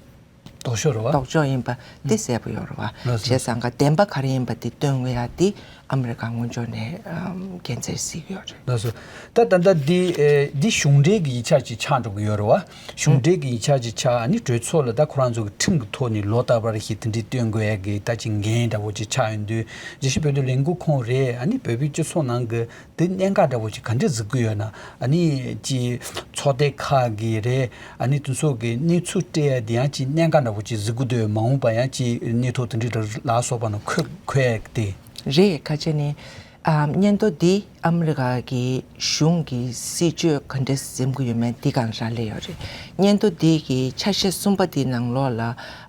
ལྡོག་ཕྱོགས་རེད་བ། ལྡོག་ཕྱོགས་ཡིན་པ་དེ་གསལ་པོ་ཡོད་རེད་བ། ལགས་སོ། བྱས་ཙང་ག་བདེན་པ་ག་རེ་ཡིན་པ་དེ་སྟོན་དགོས་ཡ་དེ་ཨ་མི་རི་ཀ་ངོས་ཕྱོགས་ནས་ཨམ་འགན་འཁྱེར་གཟིགས་ཡོད་རེད། ལགས་སོ། ད་ད་ལྟ་འདི་ཨེ་འདི་གཞུང་འབྲེལ་གྱི་ཡིག་ཆ་ཅིག་ཆགས་འགྲོ་གི་ཡོད་རེད་བ། གཞུང་འབྲེལ་གྱི་ཡིག་ཆ་ཅིག་ཆགས། ཨ་ནི་གྲོས་ཚོགས་ལ་ད་ཁོ་རང་ཚོ་གི་ཁྲིམས་ཀྱི་ཐོག་ནས་ལོ་ལྟར་བར་ཞིག་དེ་འདྲའི་སྟོན་དགོས་ཡ་གི་ད་ཅིག་འགན་འདྲ་བོ་ཅིག་ཆགས་ཡོང་དུས། རྒྱལ་སྤྱི་བོད་དོན་ལས་འགུལ་ཁོངས་རེད། ཨ་ནི་བོད་པའི་སྤྱི་ཚོགས་ནང་གི་དེ་གནད་འགག་འདྲ་བོ་ཅིག་ག་འདྲས་གཟིགས་ཀྱི་ཡོད་ན། ཨ་ནི་ཅིག་ཚོགས་སྡེ་ཁག་གི་རེད། ཨ་ནི་དེ་ཚོ་གི་གནས་ཚུལ་སྤྲད་ཡ་དེ་ཡང་ཅིག་གནད་འགག་འདྲ་བོ་ཅིག་གཟིགས་ཀྱི་འདུག་མ་འོངས་པ་ཡང་ཅིག་གནས་ཐོ་དེ་འདྲའི་ལ་སོགས་པ་ནང་འཁོད་འཁོད་ཡ་དེ། རེད། ག་ཅི་ནི་ཨ་སྙན་ཐོ་འདི་ཨ་མི་རི་ཀ་གི་གཞུང་གི་སྲིད་བྱུས་ག་འདྲས་འཛིན་གྱི་ཡོད་མེད་འདི་སྒང་རག་ལས་ཡོད་རེད། སྙན་ཐོ་འདི་གི་ཆ་ཤས་གསུམ་པ་འདི་ནང་ལོགས་ལ་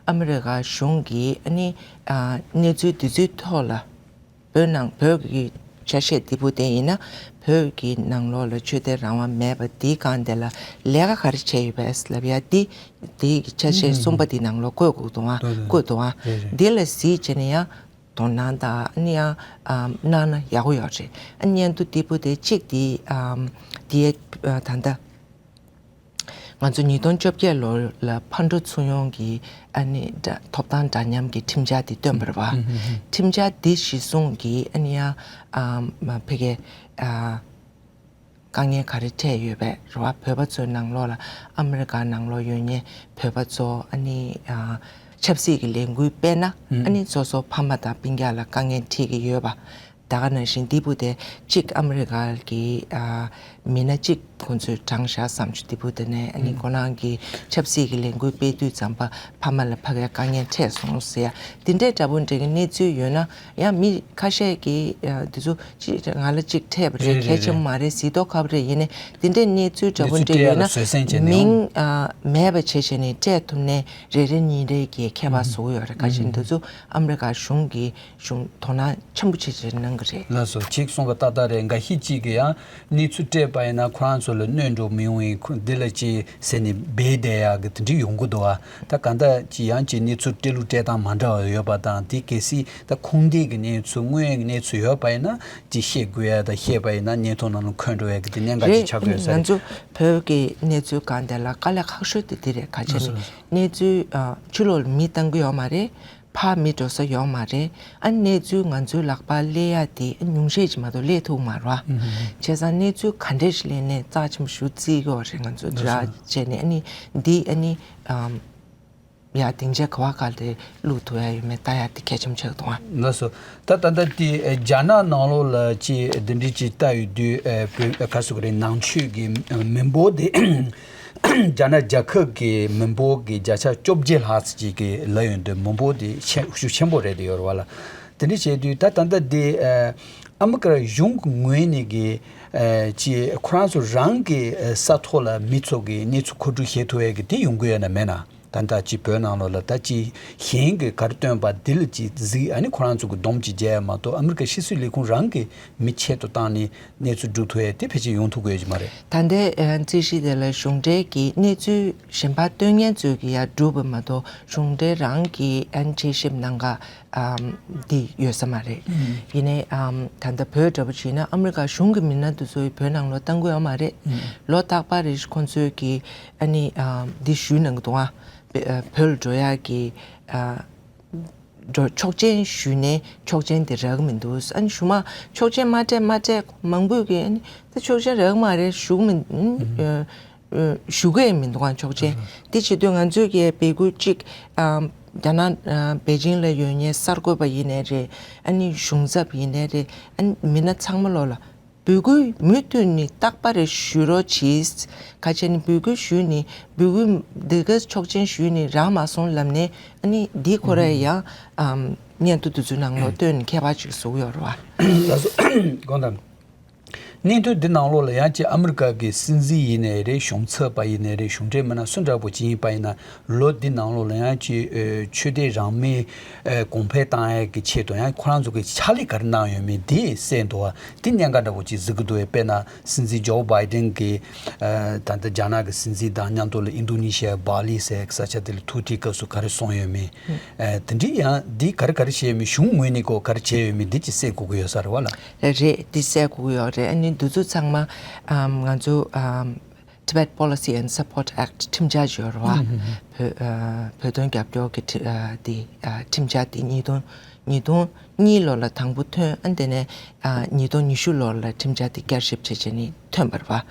ཨ་མི་རི་ཀ་གཞུང་གིས་ཨ་ནི་ཨ་གནས་ཚུལ་འདི་ཚོའི་ཐོག་ལ། བོད་ནང་བོད་ཀྱི་ཆ་ཤས་འདི་པོ་དེ་ཡིན་ན་བོད་ཀྱི་ནང་ལོགས་ལ་ཆོས་དད་རང་དབང་མེད་པ་འདིའི་སྒང་དེ་ལ་ལས་ཀ་ག་རེ་བྱས་ཡོད་པས་ལབ་ཡ་འདི་འདི་གི་ཆ་ཤས་གསུམ་པ་འདི་ནང་ལོགས་བཀོད་དགོས་འདུག་ཨ། ལགས་རེད། བཀོད་འདུག་ཨ། རེད་རེད། འདི་ལ་གཟིགས་བྱས་ནས་ཡང་དོ་སྣང་དང་ཨ་ནི་ཡང་ཨམ་གནང་ན་ཡག་པོ་ཡོད་རེད། ཨ་སྙན་ཐོ་འདི་པོ་དེ་གཅིག་འདི་ཨམ་འདི་ཨ་ད་ལྟ། ང་ཚོ་ཉིས་སྟོང་བཅོ་བརྒྱད་ལོ་ལ་ཕར་འགྲོ་ཚུར་ཡོང་གི་ཨ་ནི་འདྲ་ཐོབ་ཐང་འདྲ་མཉམ་གྱི་ཁྲིམས་འཆར་འདི་བཏོན་པ་རེད་བ། ཨུ་ཧུ་ཧུ་ཧུ། ཁྲིམས་འཆར་འདི་གཞི་བཟུང་གིས་ཨ་ནི་ཡང་ཨ་མ་ཕ་གི་ཨ་དཀའ་ངལ་ག་རེ་འཕྲད་ཡོད་པས་རེད་བ། བོད་པ་ཚོའི་ནང་ལོགས་ལ་ཨ་མི་རི་ཀ་ནང་ལོགས་ཡོད་མཁན་བོད་པ་ཚོ་ཨ་ནི་ཨ་ཆབ་སྲིད་ཀྱི་ལས་འགུལ་སྤེལ་ན་ཨ་ནི་སོ་སོ་ཕ་མ་དང་སྤུན་ཀྱག་ལ་དཀའ་ངལ་འཕྲད་ཀྱི་ཡོད་པ། ད་ག་ནང་བཞིན་འདི་པོ་དེ་གཅིག་ཨ་མི་རི་ཀ་གི་ཨ་མི་སྣ་གཅིག་ཁོང་ཚོས་དྲངས་བཞག་བསམ་བྱུང་། འདི་པོ་དེ་ནས་ཨ་ནི་ཁོ་རང་གི་ཆབ་སྲིད་ཀྱི་ལས་འགུལ་སྤེལ་དུས་ཙམ་པ་ཕ་མ་ལ་ཕ་གིའི་དཀའ་ངལ་འཕྲད་སོང་ཟེར་ཡ་འདི་འདྲའི་འདྲ་པོ་འདྲ་གི་གནས་ཚུལ་ཡོད་ན་ཡང་མི་ཁ་ཤས་ཀྱིས་ཨ་འདི་ཚོ་ཅི་ང་ལ་གཅིག་འཕྲད་པ་རེད། རེད་རེད་གལ་ཆེན་པོ་མ་རེད། གཟིགས་མདོག་ཁ་པོ་རེད། ཡིན་ནའི་འདི་འདྲའི་གནས་ཚུལ་འདྲ་པོ་འདྲ་ཡོད་ན་མིང་ཨ་མེད་པ་བྱས་བྱས་ནས་སྤྲད་ཐུབ་ནའི་རེ་རེ་གཉིས་རེ་གི་ཁྱད་པར་བཟོ་གི་ཡོད་རེད། ག་ཅིག་འདི་ཚོ་ཨ་མི་རི་ཀ་གཞུང་གི་གཞུང་དོ་སྣང་ཆེན་པོ་བྱེད་བྱེད་གནང་གི་རེད། ལགས་སོ། ཅིག་གསུངས་པ་ཏག་ཏག་རེད། འགའ་ཤས་ཅིག་གིས་ཡང་གནས་ཚུལ་སྤྲད་པ་ཡིན་ན་ཁོ་རང་ཚོ་ལ་གནོད་འགྲོ་མི་ཡོང་བའི་ཁུ་འདི་ལ་ཅིག་ཟེར་ནས་སྦས་བསྡད་ཡག་གི་དེ་འདྲ་ཡོང་གི་འདུག་བ། ད་གང་ལྟར་ཅིག་ཡང་ཅིག་གནས་ཚུལ་སྤྲད་ལུགས་སྤྲད་སྟངས་མ་འདྲ་བ་ཡོད་པ་དང་། དེ་གལ་སྲིད་ད་ཁུངས་ལྡན་གྱི་གནས་ཚུལ་དངོས་ཡོད་ཀྱི་གནས་ཚུལ་ཡོད་པ་ཡིན་ན་ཅིག་བཤད་དགོས་ཡ་དང་། བཤད་པ་ཡིན་ན་བརྙན་ཐུང་ནང་ལ་འཁོད་འགྲོ་ཡ་གི་དེ་གནད་འགག་ཅིག་ཆགས་དགོས་ས་རེད། ང་ཚོ་བོད་ཀྱི་གནས་ཚུལ་སྒང་དེ་ལ་དཀའ་ལས་ཁག་ཤོས་དེ་འདི་རེད། ག་ཅི་ནས་གནས་ཚུལ་ཨ་ཕྱི་ལོགས་ལ་མི་བཏང་གི་ཡོད་མ་རེད། ཕར་མི་འགྲོ་ས་ཡོད་མ་རེད། ཨ་གནས་ཚུལ་ང་ཚོའི་ལག་པར་སླེབས་ཡ་དེ་ཉུང་ཤས་ཅིག་མ་གཏོགས་སླེབས་ཐུབ་མ་རེད་བ། བྱས་ཙང་གནས་ཚུལ་ག་འདྲས་ཤིག་སླེབས་ནའི་རྩ་ཆེན་པོ་ཞེ་པོ་བརྩི་གི་ཡོད་རེད། ང་ཚོ་འདི་ར་བྱས་ནས་ཨ་ནི་འདི་ཨ་ནི་ཨམ་ཡ་སྡིངས་ཆ་ག་བ་ག་ལ་བླུག་ཐུབ་ཡ་ཡོད་མེད་ལྟ་ཡ་དེ་གལ་ཆེན་པོ་ཆགས་འདུག་ཨ། ལགས་སོ། ད་ད་ལྟ་དེ་ཨ་རྒྱ་ནག་ནང་ལོགས་ལ་ཅིག་འདི་འདྲས་ཅིག་ལྟ་ཡོད་དུས་ཨ་བོད་ཨ་ག་ཟེར་དགོས་རེད། ནང་ཆོས་ཀྱི་ཨ་མི་འབོར་དེ་རྒྱ་ནག་རྒྱལ་ཁབ་ཀྱི་མི་འབོར་གྱི་བརྒྱ་ཆ་བཅོ་བརྒྱད་ལྷག་ཙམ་ཅིག་གི་ལབ་ཡོང་དུས་མི་འབོར་དེ་ཆེ་ཤུགས་ཆེན་པོ་རེད་དེ་ཡོད་རེད་བ་ལ། དེ་འདྲ་བྱས་དུས་ད་ད་ལྟ་དེ་ཨ་ཨ་མི་རི་ཀ་གཞུང་གི་ངོས་ནས་ཀྱི་ཨ་ཅིག་ཁོ་རང་ཚོ་རང་གི་ཨ་ས་ཐོག་ལ་མི་ཚོ་གི་གནས་ཚུལ་མཁོ་སྒྲུབ་བྱེད་ཐུབ་ཡ་གི་དེ་ཡོང་གི་ཡོད་ན་མེད་ན། ད་ལྟ་ཅིག་བོད་ནང་ལོགས་ལ་ད་ཅིག་གཞན་གྱིས་ག་རེ་བཏོན་པ་འདི་ལ་ཅིག་གཟིགས། ཨ་ནི་ཁོ་རང་ཚོ་གི་སྡོམ་ཅིག་བརྒྱབ་ཡ་མ་གཏོགས་ཨ་མི་རི་ཀ་ཕྱི་སྲིད་ལས་ཁུངས་རང་གི་མི་ཆེད་དུ་བཏང་ནས་གནས་ཚུལ་སྒྲུབ་ཐུབ་ཡ་དེ་ཕལ་ཆེར་ཡོང་ཐུབ་ཀྱི་ཡོད་ཀྱི་མ་རེད། ད་ལྟའི་ཨ་རྩོད་གཞི་དེ་ལ་གཞུང་འབྲེལ་གྱི་གནས་ཚུལ་གཞན་པ་བཏོན་མཁན་ཚོས་ཀྱིས་ཡར་སྒྲུབ་པ་མ་གཏོགས་གཞུང་འབྲེལ་རང་གིས་ཨ་ནི་དཔྱད་ཞིབ་གནང་ག་ཨམ་འདི་ཡོད་ས་མ་རེད། ཨུམ། ཡིན་ནའི་ཨམ་ད་ལྟ་བོད་འདྲ་པོ་བྱས་ན་ཨ་མི་རི་ཀ་གཞུང་གི་མི་སྣ་དེ་ཚོ་བོད་ནང་ལོགས་བཏང་གི་ཡོད་མ་རེད། ཨུམ། ལོ་རྟག་པར་རེ་ཁོང་ཚོས་ཀྱིས་ཨ་ནི་ཨམ་འདི་ཞུས་གནང་གི་འདུག་ཨ། བོད་ལ་འགྲོ་ཡག་གི་ཨ་ འགྲོ་ཆོག་མཆན་ཞུས་ནས་ཆོག་མཆན་དེ་རག་གི་མི་འདུག་ཨ་ནི་གཞུག་མ་ཆོག་མཆན་མ་སྤྲད་མ་སྤྲད་མང་པོས་ཀྱིས་ཨ་ནི་ད་ཆོག་མཆན་རག་གི་མ་རེད། ཞུ་གི་མི་ཨ་ནི་ཨ་ཨ་ཞུ་གི་མི་འདུག་ཨ་ཆོག་མཆན་དེ་བྱེད་དུས་ང་ཚོས་ཀྱི་འབོད་སྐུལ་གཅིག་ཨ་རྒྱ་ནག་ཨ་པེ་ཅིང་ལ་ཡོད་མཁན་གསར་འགོད་པ་ཡིན་ནའི་རེད། ཨ་ནི་གཞུང་ཚབ་ཡིན་ནའི་རེད། ཨ་ནི་མི་སྣ་ཚང་མ་ལོག་ལ། འབོད་སྐུལ་མུ་མཐུད་ནས་རྟག་པར་ཞུ་རོགས་གྱིས། ཁ་ཆེ་ནི་འབོད་སྐུལ་ཞུས་ནས་འབོད་སྐུལ་འདི་ག་ཆོག་མཆན་ཞུས་ནས་རག་མ་སོང་ལབ་ནས་ཨ་ནི་འདི་ཁོ་ར་ཡང་ཨམ་སྙན་ཐོ་དེ་ཚོའི་ནང་ལོགས་བཏོན་ནས་ཁྱད་པར་ཅིག་བཟོ་གི་ཡོད་རེད་བ། ལགས་སོ། དགོངས་དག་སྙན་ཐོ་འདི་ནང་ལོགས་ལ་ཡང་ཅིག་ཨ་མི་རི་ཀ་གི་སྲིད་འཛིན་ཡིན་ནའི་རེད། གཞུང་ཚབ་པ་ཡིན་ནའི་རེད། གཞུང་འབྲེལ་མི་སྣ་སུ་འདྲ་པོ་ཅིག་ཡིན་པ་ཡིན་ན་ལོ་འདི་ནང་ལོགས་ལ་ཡང་ཅིག་ཨ་ཆོས་དད་རང་མོས་ཨ་གོང་འཕེལ་བཏང་ཡས་ཀྱི་ཆེད་དུ་ཡང་ཁོ་རང་ཚོ་གི་ཕྱག་ལས་ག་རེ་གནང་ཡོད་མེད་འདི་གསལ་འདུག་བ། དེ་གནད་འགག་འདྲ་པོ་ཅིག་གཟིགས་ཀྱི་འདུག་བས། དཔེར་ན་སྲིད་འཛིན་ཇོ་བྷའི་ཌེན་གྱིས་ཨ་ད་ལྟ་རྒྱ་ནག་གི་སྲིད་འཛིན་དང་མཉམ་དུ་ལ་ཨིན་རྡུ་ནི་ཤི་ཡ་བྷ་ལི་ཟེར་ས་ཆ་དེ་ལ་ཐུག་དུས་སྐབས་སུ་ག་རེ་གསུངས་ཡོད་མེད། ཨ་དེ་འདྲའི་ཡང་འདི་ག་རེ་ག་རེ་བྱས་ཡོད་མེད། གཞུང་ངོས་ནས་ཀོ་ག་རེ་བྱས་ཡོད་མེད་འདི་ཅིག་གསལ་དགོས་ཀྱི་ཡོད་ས་རེད་བ་ལ། རེད་རེད། འདི་གསལ་དགོས་ཀྱི་ཡོད་རེད། ཨ་ནི་འདི་ཚོ་ཚང་མ་ཨམ་ང་ཚོ་ཨམ་Tibet Policy and Support Act ཁྲིམས་འཆར་ཅིག་ཡོད་རེད་བ། ཨུམ་ཧུམ་ཧུམ། བོད་ཨ་བོད་དོན་རྒྱབ་སྐྱོར་གྱི་ཁྲི་ཨ་འདི་ཨ་ཁྲིམས་འཆར་འདི་ཉིས་སྟོང་ཉིས་སྟོང་གཉིས་ལོ་ལ་དང་པོ་ཐོན། ཨ་དེ་ནས་ཨ་ཉིས་སྟོང་ཉི་ཤུ་ལོ་ལ་ཁྲིམས་འཆར་འདི་བསྐྱར་ཞིབ་བྱས་བྱས་ནས་ཐོན་པ་རེད་བ།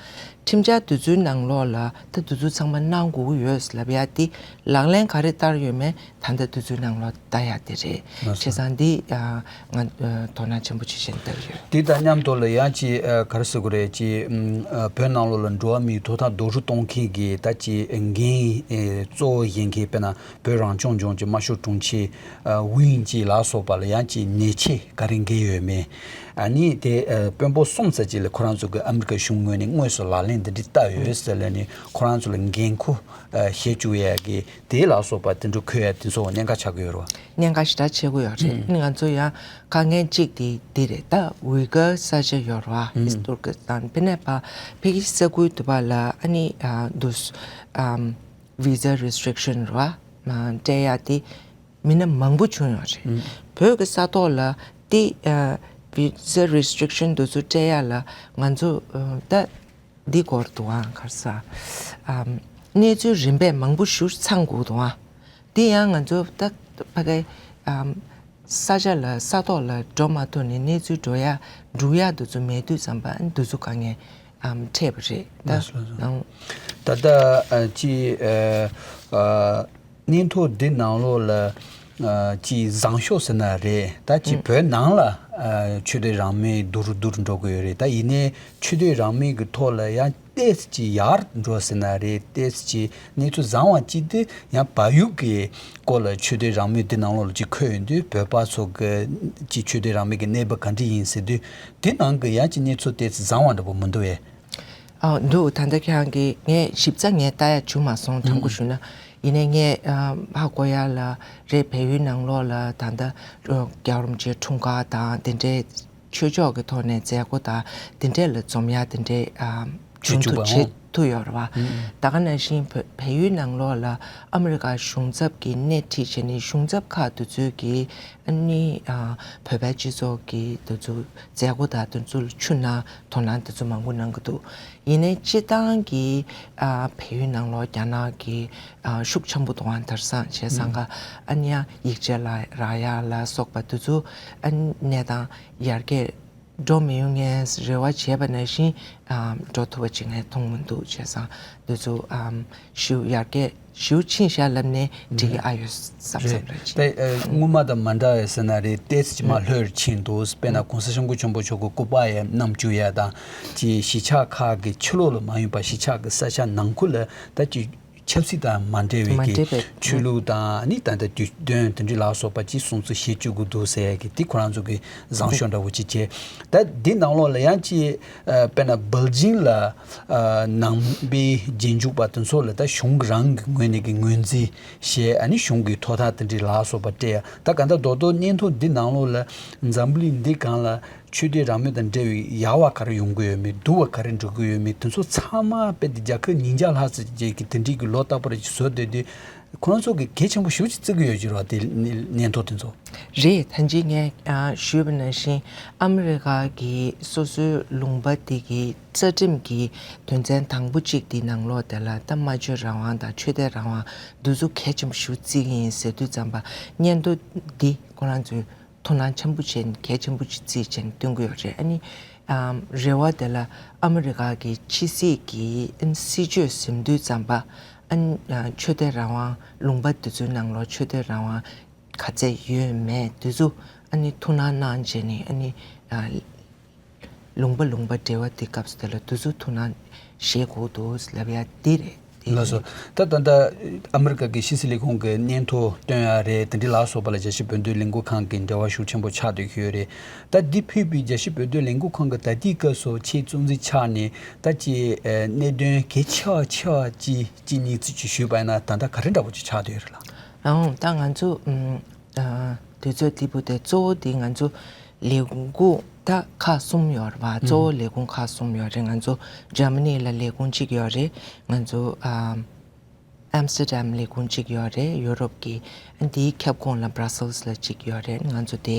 ཁྲིམས་འཆར་དེ་ཚོའི་ནང་ལོགས་ལ་ད་དེ་ཚོ་ཚང་མ་གནང་དགོས་ཀྱི་ཡོད་ལབ་ཡ་དེ་ལག་ལེན་ག་རེ་བསྟར་ཡོད་མེད་ད་ལྟ་དེ་ཚོའི་ནང་ལོགས་ལྟ་ཡ་དེ་རེད། ལགས་སོ། བྱས་ཙང་འདི་ཨ་ང་ཨ་དོ་སྣང་ཆེན་པོ་བྱེད་བཞིན་བསྡད་ཡོད། དེ་དང་མཉམ་དུ་ལ་ཡང་ཅིག་ཨ་ག་རེ་ཟེར་དགོས་རེད། ཅིག་ཨ་བོད་ནང་ལོགས་ལ་འགྲོ་བ་མིའི་ཐོབ་ཐང་རྡོག་རོལ་གཏོང་མཁན་གྱི་ད་ཅིག་འགན་ཨེ་གཙོ་བོ་བཞེས་མཁན་དཔེར་ན་བོད་རང་སྐྱོང་ལྗོངས་ཀྱི་དམར་ཤོག་དྲུང་ཆེ་ཨ་ཝུན་ཅི་ལགས་སོགས་པ་ལ་ཡང་ཅིག་ཉེས་ཆད་ག་རེ་འགེལ་ཡོད་མེད། ཨ་ནི་དེ་ཨ་དཔོན་པོ་གསུམ་ཙམ་ཅིག་ལ་ཁོ་རང་ཚོ་གི་ཨ་མི་རི་ཀ་གཞུང་ངོས་ནས་དངོས་སུ་ལག་ལེན་འདི་འདྲ་བསྟར་ཡོད་ཟེར་ལབ་ནས་ཁོ་རང་ཚོ་ལ་འགན་ཁུར་ཨ་བཞེས་བཅུག་ཡ་གི་དེ་ལ་སོགས་པ་དེ་འདྲ་འཁོད་ཡ་དེ་ཚོ་གནད་འགག་ཆགས་ཀྱི་ཡོད་རེད་བ། གནད་འགག་ཞེ་དྲག་ཆེ་པོ་ཡོད་རེད། ཨ་ནི་ང་ཚོ་ཡང་དཀའ་ངལ་གཅིག་དེ་འདི་རེད། ད་ཝི་གར་ས་ཆ་ཡོད་རེད་བ། ཨིས་ཏུར་ཀི་སི་ཐན་དཔེར་ན་ཕ་ཕ་གི་ས་ཁུལ་དུ་བ་ལ་ཨ་ནི་ཨ་འདུ་ཨམ་visa restriction རེད་བ། མ་སྤྲད་ཡ་དེ་མི་སྣ་མང་པོ་བྱུང་ཡོད་རེད། ཨུམ། བོད་ཀྱི་ས་ཐོག་ལ་དེ་ཨ་visa restriction དེ་ཚོ་སྤྲད་ཡ་ལ་ང་ཚོ་ཨ་ད་འདི་སྐོར་དུའང་ག་རེ་ཟ་ཨམ་གནས་ཚུལ་རིམ་པས་མང་པོ་ཞིག་ཚང་དགོས་འདུག་ཨ། དེ་ཡང་ང་ཚོ་ད་ཕ་གི་ཨམ་ས་ཆ་ལ་ས་ཐོག་ལ་འགྲོ་མ་ཐུབ་ནས་གནས་ཚུལ་འགྲོ་ཡ་འགྲོ་ཡ་དེ་ཚོ་མེད་དུས་ཙམ་པ་ཨ་ནི་དེ་ཚོ་དཀའ་ངལ་ཨམ་འཕྲད་པ་རེད་ད། ལགས་སོ་ལགས་སོ། ཨང་། ད་ལྟ་ཨ་ཅི་ཨ་ཨ་སྙན་ཐོ་འདི་ནང་ལོགས་ལ་ཨ་ཅི་བཟང་ཤོས་ཟེར་ན་རེད། ད་ཅི་ཨུ་བོད་ནང་ལ་ཨ་ཆོས་དད་རང་མོས་སྡུག་རུ་སྡུག་རུ་འགྲོ་གི་ཡོད་རེད། ད་ཡིན་ནའི་ཆོས་དད་རང་མོས་ཀྱི་ཐོག་ལ་ཡང་ཏོག་ཙམ་ཅིག་ཡར་འགྲོ་ཟེར་ན་རེད། ཏོག་ཙམ་ཅིག་གནས་ཚུལ་བཟང་བ་ཅིག་དེ་ཡང་བལ་ཡུལ་གྱི་སྐོར་ལ་ཆོས་དད་རང་མོས་འདི་ནང་ལོགས་ལ་ཅིག་འཁོད་ཡོང་དུས་བོད་པ་ཚོ་གི་ཅིག་ཆོས་དད་རང་མོས་ཀྱི་གནས་བབ་ག་འདྲ་ཡིན་ཟེར་དུས་དེ་ནང་གི་ཡང་ཅིག་གནས་ཚུལ་ཏོག་ཙམ་བཟང་བ་འདྲ་པོ་མི་འདུག་བས། ཨ་འདུག་ད་ལྟ་ཁྱེད་རང་གིས་ངས་ཞིབ་ཚགས་ངས་ལྟ་ཡ་བྱུང་མ་སོང་དྲང་པོ་ཞུ་ན། ཡིན་ནའི་ངས་ཨ་ཧ་གོ་ཡ་ལ་རེད། བལ་ཡུལ་ནང་ལོགས་ལ་ད་ལྟ་རྒྱལ་བ་རིན་པོ་ཆེའི་འཁྲུངས་སྐར་དང་དེ་འདྲའི་ཆོས་ཕྱོགས་ཀྱི་ཐོག་ནས་མཛད་སྒོ་དང་དེ་འདྲས་ལ་འཛོམས་ཡ་དེ་འདྲས་ཨ་བྱུང་བྱེད་ཐུབ་བྱེད་ཐུབ་ཡོད་རེད་བ། ད་ག་ནང་བཞིན་བལ་བལ་ཡུལ་ནང་ལོགས་ལ་ཨ་མི་རི་ཀ་གཞུང་ཚབ་ཀྱིས་སྣེ་ཁྲིད་བྱས་ནས་གཞུང་ཚབ་ཁག་དེ་ཚོས་ཀྱིས་ཨ་ནི་ཨ་བོད་པའི་སྤྱི་ཚོགས་ཀྱི་དེ་ཚོ་མཛད་སྒོ་དང་དེ་ཚོ་ལ་ཕྱུག་ན་དོ་སྣང་དེ་ཚོ་མང་པོ་གནང་གི་འདུག་ཡིན་ནའི་སྤྱིར་བཏང་གི་ཨ་བལ་ཡུལ་ནང་ལོགས་རྒྱ་ནག་གི་ཨ་ཤུགས་ཆེན་པོ་འདུག་ཨང་། དེང་སང་བྱས་ཙང་ཀ་ཨ་ནི་ཡང་ཡིག་ཆ་ལ་རག་ཡ་ལ་སོགས་པ་དེ་ཚོ་ཨ་ནི་གནས་སྟངས་ཡར་རྒྱས་འགྲོ་མི་ཡོང་ངས་རེ་བ་བྱས་པ་ནང་བཞིན་ཨ་འགྲོ་ཐུབ་པ་ཅིག་ངས་མཐོང་མི་འདུག་བྱས་ཙང་དེ་ཚོ་ཨ་ཞུ་ཡར་རྒྱས་ཞུ་ཕྱིན་བཞག་ལབ་ནས་འགྲིག་གི་ཨ་ཡོད་བསམ་བསམ་རེད། རེད་ཅིག་དེ་ཨ་སྔོན་མ་དང་མ་འདྲ་བའི་ཟེར་ན་རེད། ཏོག་ཙམ་ཅིག་མར་ལྷོད་ཕྱིན་འདུག་དཔེར་ན་གོང་ས་སྐྱབས་མགོན་ཆེན་པོ་མཆོག་གི་སྐུ་པར་ཡ་བསྣམས་བཅུག་ཡ་དང་ཅིག་གཞིས་ཆགས་ཁག་གི་ཕྱི་ལོགས་ལ་མ་ཡོང་པ་གཞིས་ཆགས་ཀྱི་ས་ཆ་ནང་ཁུལ་ལ་ད་ཅིག་ཆབ་སྲིད་དང་མ་འབྲེལ་བའི་མ་གི་འབྲེལ་བའི་ཆོས་ལུགས་དང་ནི་ད་ལྟ་དུས་སྟོན་དེ་འདྲའི་ལ་སོགས་པ་ཅིག་སྲུང་བརྩི་བྱེད་བཅུག་གི་འདུག་ཟེར་ཡ་གི་དེ་ཁོ་རང་ཚོ་གི་བཟང་ཤོས་འདྲ་བོ་ཅིག་བྱས། ད་འདི་ནང་ལོགས་ལ་ཡང་ཅིག་ཨ་དཔེར་ན་སྦེལ་ཇིང་ལ་ཨ་ནང་པའི་རྗེས་འཇུག་པ་དེ་ཚོ་ལ་ད་གཞུང་གི་རང་གི་ངོས་ནས་ཀྱི་ངོས་འཛིན་བྱས། ཨ་ནི་གཞུང་གི་ཐོག་མཐའ་དེ་འདྲའི་ལ་སོགས་པ་སྤྲད་ཡ། ད་ག་ད་རྡོག་རྡོག་སྙན་ཐོ་འདི་ནང་ལོགས་ལ་འཛམ་བུ་གླིང་འདི་སྒང་ལ་ཆོས་དད་རང་མོས་དང་འབྲེལ་བའི་ཡག་པ་ག་རེ་ཡོང་གི་ཡོད་མེད། སྡུག་པ་ག་རེ་འགྲོ་གི་ཡོད་མེད། དེ་ཚོ་ཚང་མ་དཔེ་དེ་རྒྱལ་ཁབ་ཉིས་བརྒྱ་ལྷག་ཙམ་ཅིག་གི་དེ་འདྲའི་གི་ལོ་རྟག་པར་ཅིག་བཟོ་བསྡད་དུས། ཁོ་རང་ཚོ་གི་གལ་ཆེན་པོ་ཞེ་པོ་ཅིག་བརྩི་གི་ཡོད་ཀྱི་རེད་བ། དེ་སྙན་ཐོ་དེ་ཚོ། རེད། ད་ཅི་ངས་ཨ་ཞུས་པ་ནང་བཞིན་ཨ་མི་རི་ཀ་གི་སོ་སོའི་ལུང་པ་དེ་གི་རྩ་ཁྲིམས་ཀྱི་དོན་ཚན་དང་པོ་གཅིག་དེའི་ནང་ལོགས་དེ་ལ་ད་སྨྲ་བརྗོད་རང་དབང་དང་ཆོས་དད་རང་དབང་འདི་ཚོ་གལ་ཆེན་པོ་ཞེ་པོ་བརྩི་གི་ཡིན་ཟེར་དུས་ཙམ་པ། སྙན་ཐོ་འདི་ཁོ་རང་ཚོས་ཐུགས་སྣང་ཆེན་པོ་བྱས་ནས་གལ་ཆེན་པོ་ཅིག་བརྩིས་བྱས་ནས་སྟོན་གྱི་ཡོད་རེད། ཨ་ནི་ཨམ་རེ་བ་དེ་ལ་ཨ་མི་རི་ཀ་གི་ཕྱི་སྲིད་ཀྱི་ཨམ་སྲིད་ཇུས་ཟིན་དུས་ཙམ་པ། ཨ་ནི་ཨ་ཆོས་དད་རང་དབང་ལུང་པ་དེ་ཚོའི་ནང་ལོགས་ཆོས་དད་རང་དབང་ག་ཚད་ཡོད་མེད་དེ་ཚོ་ཨ་ནི་ཐུགས་སྣང་གནང་བྱས་ནས། ཨ་ནི་ཨ་ལུང་པ་ལུང་པ་འབྲེལ་བ་དེ་སྐབས་སུ་དེ་ལ་དུས་ཚོད་ཐུགས་སྣང་བཞེས་དགོས་འདུག་ལབ་ཡ་འདི་རེད། དེ་ལགས་སོ། ད་ད་ལྟ་ཨ་མི་རི་ཀ་གི་ཕྱི་སྲིད་ལས་ཁུངས་ཀྱི་སྙན་ཐོ་བཏོན་ཡ་རེད། དེ་འདྲ་ལ་སོགས་པ་ལ་རྒྱལ་སྤྱིའི་བོད་དོན་ལས་འགུལ་ཁང་གི་འབྲེལ་བ་ཤུགས་ཆེན་པོ་ཆགས་བསྡད་ཀྱི་ཡོད་རེད། ད་འདི་ཕུད་པའི་རྒྱལ་སྤྱིའི་བོད་དོན་ལས་འགུལ་ཁང་གི་ད་ལྟའི་སྐབས་སུ་ཆེས་གཙོ་འཛིན་ཆགས་ནས་ད་ཅི་གནད་དོན་གལ་ཆེ་བ་ཆེ་བ་ཅི་ཅི་གཉིས་ཚིག་ཅིག་ཞུས་པ་ཡིན་ན་ད་ལྟ་ག་རེ་འདྲ་པོ་ཅིག་ཆགས་བསྡད་ཡོད་རེད་ལགས། ཨང་། ད་ང་ཚོ་ཨ་དུས་ཚོད་དེ་བུ་དེ་གཙོ་བོ་དེ་ང་ཚོ་ལས་ཁུངས་ད་ཁག་གསུམ་ཡོད་རེད་བ། གཙོ་བོ་ལས་ཁུངས་ཁག་གསུམ་ཡོད་རེད། ང་ཚོ་འཇར་མ་ནི་ལ་ལས་ཁུངས་གཅིག་ཡོད་རེད། ང་ཚོ་ཨ་ཨམ་སི་ཏར་ཌམ་ལས་ཁུངས་གཅིག་ཡོད་རེད། ཡུ་རོབ་ཀྱི་འདིའི་ཁྱབ་ཁོངས་ལ་བྷ་ར་སེལ་སི་ལ་གཅིག་ཡོད་རེད། ང་ཚོ་དེ་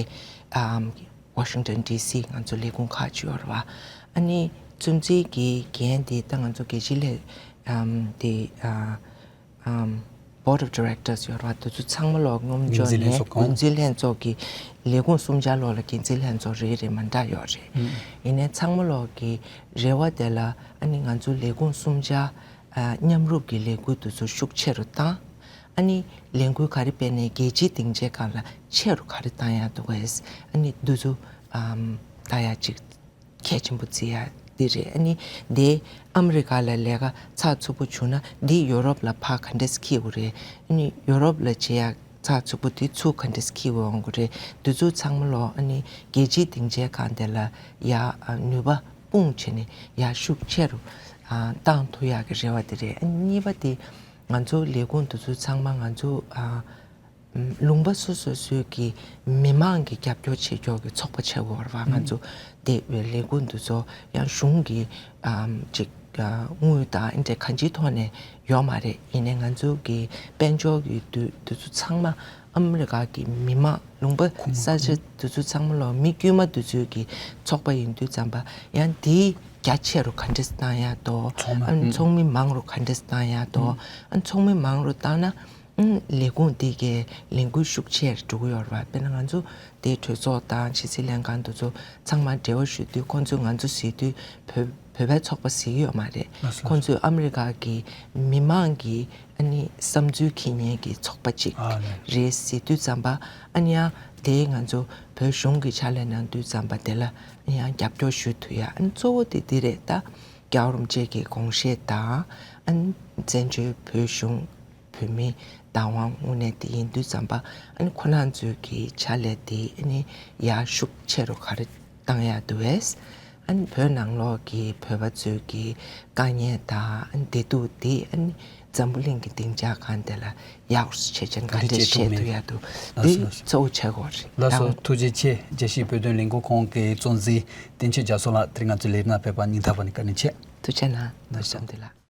ཨམ་ཝ་ཤིང་ཊོན་ཌི་སི་ང་ཚོ་ལས་ཁུངས་ཁག་གཅིག་ཡོད་རེད་བ། ཨ་ནི་གཙོ་འཛིན་གྱི་འགན་དེ་ད་ང་ཚོ་རྒྱལ་སྤྱི་ལས་ཨམ་དེ་ཨ་ཨམ་Board of Directors ཡོད་རེད་བ། དེ་ཚོ་ཚང་མ་ལོག་སྙོམས་འཇོག་ནས་འགན་འཛིན་ལྷན་ཚོགས་ཀྱི་ལས་ཁུངས་གསུམ་ཆ་ལོག་ལ་འགན་འཛིན་ལྷན་ཚོགས་རེ་རེ་མ་འདྲ་ཡོད་རེད། ཡིན་ནའི་ཚང་མ་ལོག་གི་རེ་བ་དེ་ལ་ཨ་ནི་ང་ཚོ་ལས་ཁུངས་གསུམ་ཆ་ཨ་མཉམ་རུབ་ཀྱི་ལས་འགུལ་དེ་ཚོ་ཤུགས་ཆེ་རུ་བཏང་། ཨ་ནི་ལས་འགུལ་ག་རེ་སྤེལ་ནའི་རྒྱལ་སྤྱིའི་སྡིངས་ཆའི་སྒང་ལ་ཆེ་རུ་ག་རེ་བཏང་ཡག་འདུག་གས། ཨ་ནི་འདི་ཚོ་ཨམ་ལྟ་ཡག་ཅིག་གལ་ཆེན་པོ་བརྩི་ཡག་འདི་རེད། ཨ་ནི་འདི་ཨ་མི་རི་ཀ་ལ་ལས་ཀ་ཚགས་ཚུད་པོ་བྱུང་ན་འདི་ཡོ་རོབ་ལ་ཕར་ག་འདྲས་འཁྱེར་དགོས་རེད། ཨ་ནི་ཡོ་རོབ་ལ་བྱེད་ཡག་ཚགས་ཚུད་པོ་དེ་ཚུར་ག་འདྲས་འཁྱེར་འོང་དགོས་རེད། འདི་ཚོ་ཚང་མ་ལོག་ཨ་ནི་རྒྱལ་སྤྱིའི་སྡིངས་ཆའི་སྒང་དེ་ལ་ཡ་ཨ་ནུས་པ་སྤུངས་བྱས་ནས་ཡ་ཤུགས་ཆེ་རུ་ཨ་བཏང་ཐུབ་ཡག་གི་རེ་བ་དེ་རེད། ཨ་ནི་གཉིས་པ་དེ་ང་ཚོ་ལས་ཁུངས་འདི་ཚོ་ཚང་མ་ང་ཚོ་ཨ་ལུང་པ་སོ་སོ་སོའི་གི་མི་མང་གི་རྒྱབ་སྐྱོར་བྱེད་ཕྱོགས་ཀྱི་ཚོགས་པ་ཆགས་ཡོད་རེད་བ། ང་ཚོ་དེ་བའི་ལས་ཁུངས་འདི་ཚོ་ཡང་གཞུང་གི་ཨམ་ཅིག་ཨ་དངུལ་དང་འདི་འདྲ་གང་ཅིའི་ཐོག་ནས་ཡོད་མ་རེད། ཡིན་ནའི་ང་ཚོ་གི་དཔལ་འབྱོར་གྱི་དུས་འདི་ཚོ་ཚང་མ་ཨ་མི་རི་ཀ་གི་མི་མང་ལུང་པ་ས་ཆ་འདི་ཚོ་ཚང་མ་ལོག་མི་དཀྱུས་མ་འདི་ཚོའི་གི་ཚོགས་པ་ཡིན་དུས་ཙམ་པ་ཡང་དེའི་རྒྱ་ཆེ་རུ་ག་འདྲས་བཏང་ཡག་དོ། ཚོགས་མི་ཨ་ཚོགས་མི་མང་རུ་ག་འདྲས་བཏང་ཡག་དོ། ཨ་ཚོགས་མི་མང་རུ་བཏང་ན། ཨང་། ལས་ཁུངས་དེ་གའི་ལས་འགུལ་ཤུགས་ཆེར་འགྲོ་གི་ཡོད་རེད་བ། དཔེར་ན་ང་ཚོ་དེ་གྲོས་ཚོགས་དང་ཕྱི་སྲིད་ལྷན་ཁང་དེ་ཚོ་ཚང་མ་འབྲེལ་བ་ཞུ་དུས་ཁོང་ཚོས་ང་ཚོ་གཟིགས་དུས་བོད་བོད་པའི་ཚོགས་པ་གཟིགས་ཀྱི་ཡོད་མ་རེད། ལགས་སོ། ཁོང་ཚོས་ཨ་མི་རི་ཀ་གི་མི་མང་གི་ཨ་ནི་བསམ་ཚུལ་འཁྱེར་མཁན་གྱི་ཚོགས་པ་ཅིག་ཨ་ལས། རེད་ཟེར་དུས་ཙམ་པ། ཨ་ནི་ཡང་དེ་ང་ཚོ་བོད་གཞུང་གི་ཕྱག་ལས་གནང་དུས་ཙམ་པ་དེ་ལ་ཡང་རྒྱབ་སྐྱོར་ཞུ་ཐུབ་ཡ། ཨ་ནི་གཙོ་བོ་དེ་འདི་རེད། ད་རྒྱལ་བ་རིན་པོ་ཆེ་གི་དགོངས་བཞེད་དང་། ཨ་ནི་བཙན་བྱོལ་བོད་གཞུང་བོད་མིའི་བདག་དབང་དངོས་གནས་དེ་ཡིན་དུས་ཙམ་པ། ཨ་ནི་ཁོ་རང་ཚོའི་གི་ཕྱག་ལས་དེ་ཨ་ནི་ཡར་ཤུགས་ཆེ་རུ་ག་རེ་བཏང་ཡག་འདུག་གས། ཨ་ནི་བོད་ནང་ལོགས་ཀྱི་བོད་པ་ཚོའི་གི་དཀའ་ངལ་དང་ཨ་ནི་བདེ་སྡུག་དེ་ཨ་ནི་འཛམ་བུ་གླིང་གི་སྡིངས་ཆ་སྒང་དེ་ལ་ཡག་རུ་བྱས་ཅན་ག་ག་འདྲས་འདྲས་བྱེད་ཐུབ་ཐུབ་མིན། ཡག་འདུག་ལགས་འདི་སོ། ལགས་སོ། གཙོ་བོ་ཆགས་ཀྱི་ཡོད་རེད། ལགས་སོ། ད་ཐུགས་རྗེ་ཆེ། རྒྱལ་སྤྱིའི་བོད་དོན་ལས་འགུལ་ཁང་གི་གཙོ་འཛིན་བསྟན་ཆོས་རྒྱ་མཚོ་ལགས། དེ་རིང་ང་ཚོའི་ལས་རིམ་ནང་ཕེབས་པར་སྙིང་ཐག་པ་ནས་བཀའ་དྲིན་ཆེ། ཐུགས་རྗེ་གནང་། ལགས་སོ། བསམ་འདི་ལ།